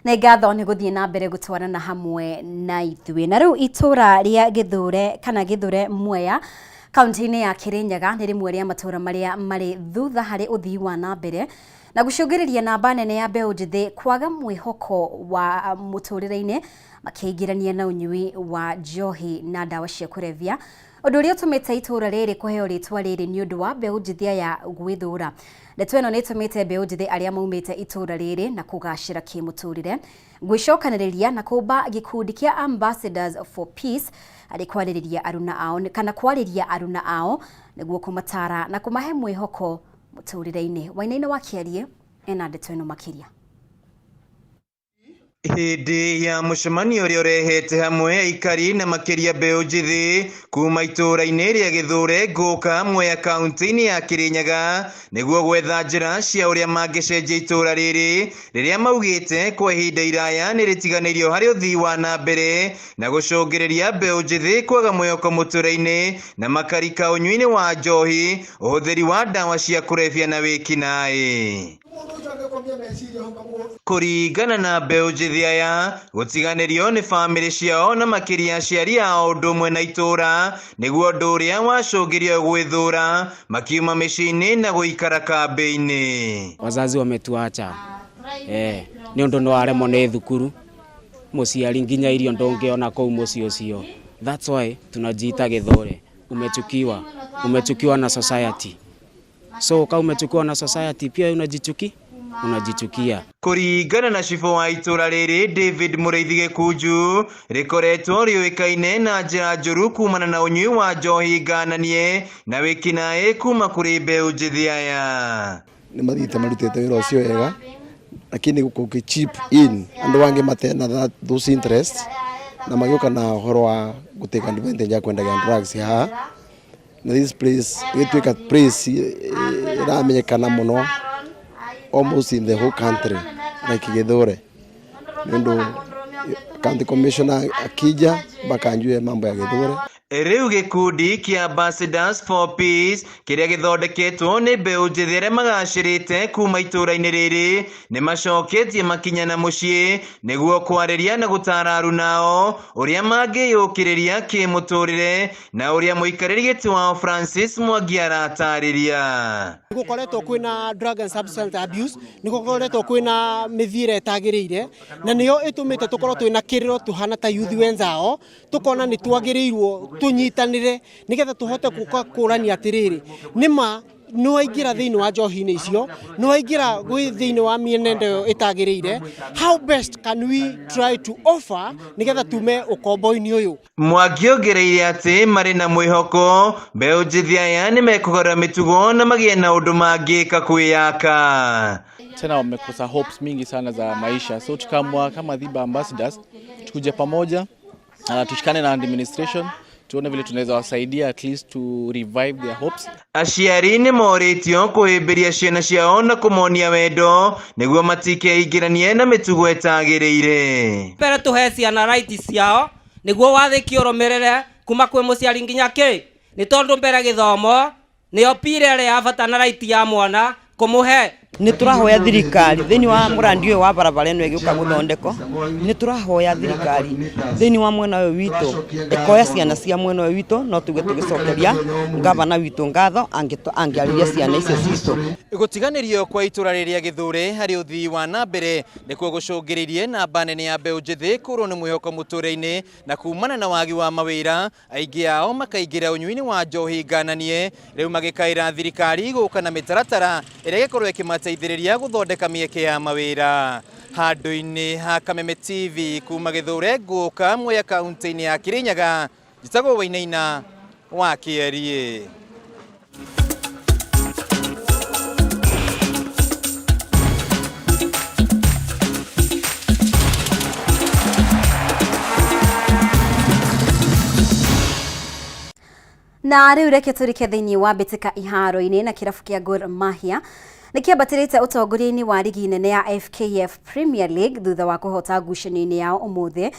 Nĩ ngatho nĩ gũthiĩ na mbere gũtwarana hamwe na ithuĩ. Na rĩu itũra rĩa Gĩthure kana Gĩthure Mwea kaunti-inĩ ya Kirinyaga nĩ rĩmwe rĩa matũra marĩa marĩ thutha harĩ ũthii wa na mbere, Na gũcũngĩrĩria namba nene ya mbeũ njĩthĩ kwaga mwĩhoko wa mũtũrĩre-inĩ makĩingĩrania na ũnyui wa njohi na ndawa cia kũrebia, ũndũ ũrĩa ũtũmĩte itũũra rĩrĩ kũheo rĩtwa rĩrĩ nĩ ũndũ wa mbeũ njĩthĩ aya gwĩthũra. Ndeto ĩno nĩ ĩtũmĩte mbeũ njĩthĩ arĩa maumĩte itũũra rĩrĩ na kũgacĩra kĩmũtũrĩre gwĩcokanĩrĩria na kũmba gĩkundi kĩa Ambassadors for Peace harĩ kwarĩrĩria aruna ao kana kwarĩria aruna ao nĩguo kũmatara na kũmahe mwĩhoko mũtũrĩre-inĩ. Wainaina wa Kĩariĩ ena ndeto ĩno makĩria. Hĩndĩ ya mũcemanio ũrĩa ũrehete hamwe aikari na makĩria mbeũ njĩthĩ kuma itũũra-inĩ rĩa Gĩthũre Ngũka, Mwea kaunti-inĩ ya Kĩrĩnyaga nĩguo gwetha njĩra cia ũrĩa mangĩcenjia itũũra rĩrĩ rĩrĩa maugĩte kwa ihinda iraya nĩ rĩtiganĩirio harĩ ũthii wa na mbere na gũcũngĩrĩria mbeũ njĩthĩ kwaga mwĩhoko mũtũrĩre-inĩ na makarika ũnyui-inĩ wa njohi, ũhũthĩri wa ndawa cia kũrebia na wĩkinaĩ. Kũringana na mbeũ njĩthĩ aya, gũtiganĩrio nĩ bamĩrĩ ciao na makĩria aciari ao ũndũ ũmwe na itũũra nĩguo ũndũ ũrĩa wacũngĩrio gwĩthũra makiuma mĩciĩ-inĩ na gũikara kambĩ-inĩ. Wazazi wametuacha eh, nĩ ũndũ no aremwo nĩ thukuru mũciari nginya irio ndũngĩona kũu mũciĩ ũcio. That's why tunajiita Gĩthũre, umechukiwa, umechukiwa na society. So kama umechukiwa na society pia unajichuki, unajichukia. Kũringana na cibũ wa itũũra rĩrĩ David Mũrĩithi Gĩkunju, rĩkoretwo rĩũĩkaine na njĩra njũru kumana na ũnyui wa njohi ngananie na wĩkinaĩ kuma kũrĩ mbeũ njĩthĩ aya. Nĩ mathiĩte marutĩte wĩra ũcio wega, lakini gũkĩ chip in andũ angĩ matena that, those interests na magĩũka na ũhoro wa gũtake advantage ya kwendagia drugs haha, na this place ĩgĩtuĩka place ĩramenyekana mũno almost in the whole country like Githure, nĩ ũndũ county commissioner akija mpaka ajue mambo ya Githure. Rĩu gĩkundi kĩa Ambassadors for Peace kĩrĩa gĩthondeketwo nĩ mbeũ njĩthĩ arĩa magacĩrĩte kuma itũũra-inĩ rĩrĩ nĩ macoketie makinya na mũciĩ nĩguo kwarĩria na gũtara arunao ũrĩa mangĩyũkĩrĩria kĩmũtũrĩre na ũrĩa mũikarĩri gĩtĩ wao Francis Mwangi aratarĩria. Nĩgũkoretwo kwĩna drug and substance abuse, nĩgũkoretwo kwĩna mĩthiĩre ĩtagĩrĩire, na nĩyo ĩtũmĩte tũkorwo twĩna kĩrĩro tũhana ta youth wenzao, tũkona nĩ twagĩrĩirwo tũnyitanĩre nĩgetha tũhote gũka kũrania atĩrĩrĩ, nĩma nĩ waingĩra thĩinĩ wa njohi-inĩ icio, nĩ waingĩra gwĩ thĩinĩ wa mĩenendo ĩyo ĩtagĩrĩire, how best can we try to offer nĩgetha tume ũkombo-inĩ ũyũ. Mwangi ongereire atĩ marĩ na mwĩhoko mbeũ njĩthĩ aya nĩ mekũgarũra mĩtugo na magĩe na ũndũ mangĩka kwĩyaka. Tena wamekosa hopes mingi sana za maisha, so tukaamua kama Thiba Ambassadors tukuje pamoja, tushikane na administration tuone vile tunaweza wasaidia at least to revive their hopes. Aciari nĩ morĩtio kũhĩmbĩria ciana ciao na kũmonia wendo nĩguo matikeingĩranie na mĩtugo ĩtagĩrĩire. Mbere tũhe ciana right ciao nĩguo wathĩki ũrũmĩrĩre kuma kwĩ mũciari nginya kĩ nĩ tondũ mbere gĩthomo nĩyo pira ĩrĩa ya bata na right ya mwana kũmũhe. Nĩ tũrahoya thirikari thĩinĩ wa mũrandi ũyũ wa barabara ĩno ĩgĩũka gũthondekwo, nĩ tũrahoya thirikari thĩinĩ wa mwena ũyũ witũ ĩkoya ciana cia mwena ũyũ witũ, no tuge tũgĩcokeria ngavana witũ ngatho angĩarĩria ciana icio citũ. Gũtiganĩrio kwa itũũra rĩrĩa Gĩthũre harĩ ũthii wa na mbere nĩkuo gũcũngĩrĩirie namba nene ya mbeũ njĩthĩ kũrwo nĩ mwĩhoko mũtũrĩre-inĩ na kumana na wagi wa mawĩra aingĩ ao makaingĩra ũnyui-inĩ wa njohi ngananie, rĩu magĩkaĩra thirikari gũka na mĩtaratara ĩrĩa ĩgĩkorwo ĩkĩmateithĩrĩria gũthondeka mĩeke ya mawĩra. Handũ-inĩ ha Kameme TV kuma Gĩthũre Ngũka, Mwea kaunti-inĩ ya Kĩrĩnyaga, njĩtagwo Wainaina wa Kĩeriĩ. Na rĩu reke tũrike thĩinĩ wa mbĩtĩka iharo-inĩ na kĩrabu kĩa Gor Mahia nĩkĩambatĩrĩte ũtongoria-inĩ wa rigi nene ya FKF Premier League thutha wa kũhota ngucanio-inĩ yao ũmũthĩ.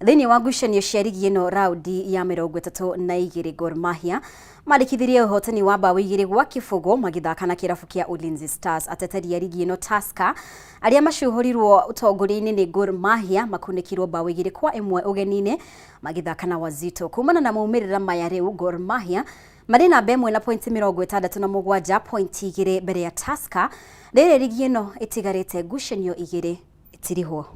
Thĩinĩ wa ngucanio cia rigi ĩno raundi ya 32 Gor Mahia mandĩkithirie ũhotani wa mbaũ 2-0 magĩthaka na kĩrabu kĩa Ulinzi Stars. Ateteri a rigi ĩno Tusker arĩa macuhũrirwo ũtongoria-inĩ nĩ Gor Mahia makunĩkirwo mbaũ 2-1 ũgeni-inĩ magĩthaka na Wazito. Kumana na maumĩrĩra maya rĩu Gor Mahia marĩ namba 1 na pointi 67, pointi 2 mbere ya Tusker. Rĩrĩ rigi ĩno ĩtigarĩte ngucanio 2 itirihwo.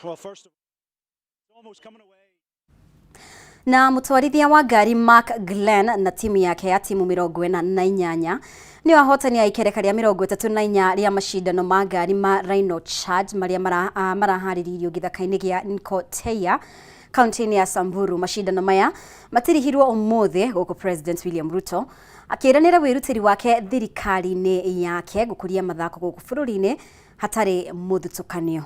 Well, first of almost coming away. Na mũtwarithia wa ngari Mark Glenn na timu yake ya timu 48 nĩo ahotani a ikereka rĩa 34 rĩa macindano ma ngari ma Rhino Charge marĩa maraharĩrĩirio gĩthaka-inĩ gĩa Nkoteya kaunti-inĩ ya Samburu. Macindano maya matirihirwo ũmũthĩ gũkũ President William Ruto akĩranĩra wĩrutĩri wake thirikari-inĩ yake gũkũria mathako gũkũ bũrũri-inĩ hatarĩ mũthutũkanio.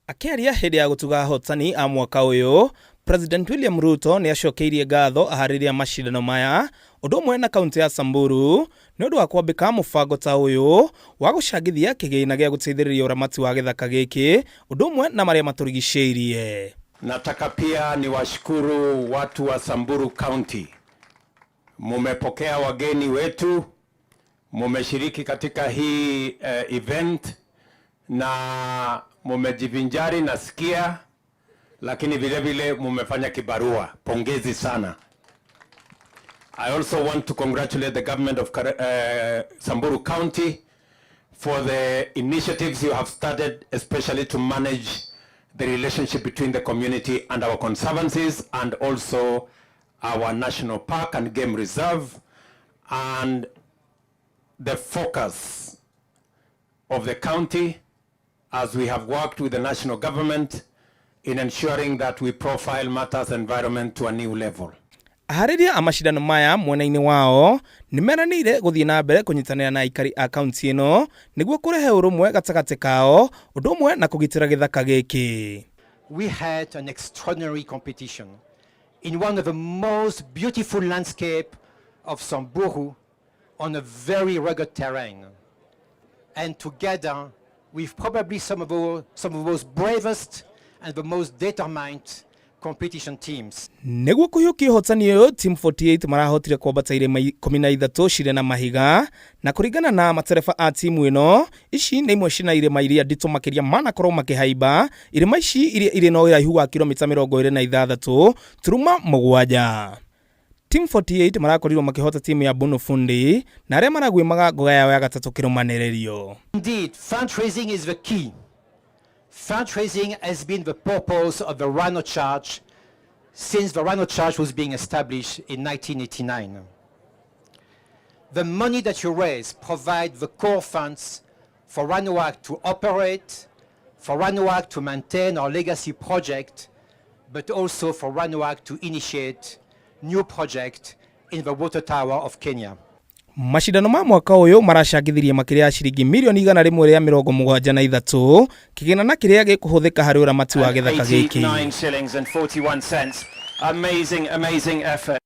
Akĩaria hĩndĩ ya gũtuga ahotani a mwaka ũyũ, President William Ruto nĩ acokeirie ngatho aharĩria macindano maya ũndũ ũmwe na kaunti ya Samburu nĩ ũndũ wa kwambĩka mũbango ta ũyũ wa gũcangithia kĩgĩna gĩa gũteithĩrĩria ũramati wa gĩthaka gĩkĩ ũndũ ũmwe na marĩa matũrigicĩirie. Nataka pia niwashukuru watu wa Samburu County, mumepokea wageni wetu, mumeshiriki katika hii event na mumejivinjari nasikia, lakini vile vile mumefanya kibarua. Pongezi sana. I also want to congratulate the government of Samburu County for the initiatives you have started, especially to manage the relationship between the community and our conservancies and also our national park and game reserve, and the focus of the county as we have worked with the national government in ensuring that we profile matters environment to a new level. Aharĩria a macindano maya mwena-inĩ wao nĩ meranĩire gũthiĩ na mbere kũnyitanĩra na aikari a kaunti ĩno nĩguo kũrehe ũrũmwe gatagatĩ kao ũndũ ũmwe na kũgitĩra gĩthaka gĩkĩ. We had an extraordinary competition in one of the most beautiful landscape of Samburu on a very rugged terrain. And together with probably some of the most bravest and the most determined competition teams. Nĩguo kũhiũkia ũhotani ũyũ, Team 48 marahotire kwambata irĩma 13 cirĩ na mahiga, na kũringana na matereba a timu ĩno, ici nĩ imwe cina irĩma iria nditũ makĩria manakorwo makĩhaimba. Irĩma ici iria irĩ na ũraihu wa kilomita 26.7. Team 48 marakorirwo makĩhota timu ya Bunu Fundi na arĩa maraguĩmaga ngoga yao ya gatatũ kĩrũmanĩrĩrio. Indeed, fundraising is the key. Fundraising has been the purpose of the Rhino Charge since the Rhino Charge was being established in 1989. The money that you raise provides the core funds for RhinoAct to operate, for RhinoAct to maintain our legacy project, but also for RhinoAct to initiate new project in the water tower of Kenya. Macindano ma mwaka ũyũ maracangithirie makĩria ya ciringi mirioni 173 kĩgĩna na kĩrĩa gĩkũhũthĩka harĩ ũramati wa gĩthaka gĩkĩ. 89 shillings and 41 cents. Amazing, amazing effort.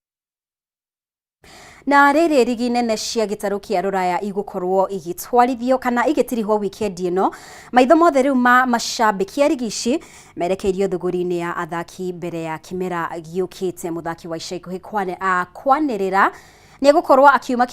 Na rĩrĩ rigi nene cia gĩtarũ kĩa rũraya igũkorwo igĩtwarithio kana igĩtirihwo wikendi ĩno, maitho mothe rĩu ma macambĩki a rigi ici merekeirio thũgũri-inĩ ya athaki mbere ya kĩmera gĩũkĩte. Mũthaki wa ica ikuhĩ kwanĩrĩra nĩ egũkorwo akiuma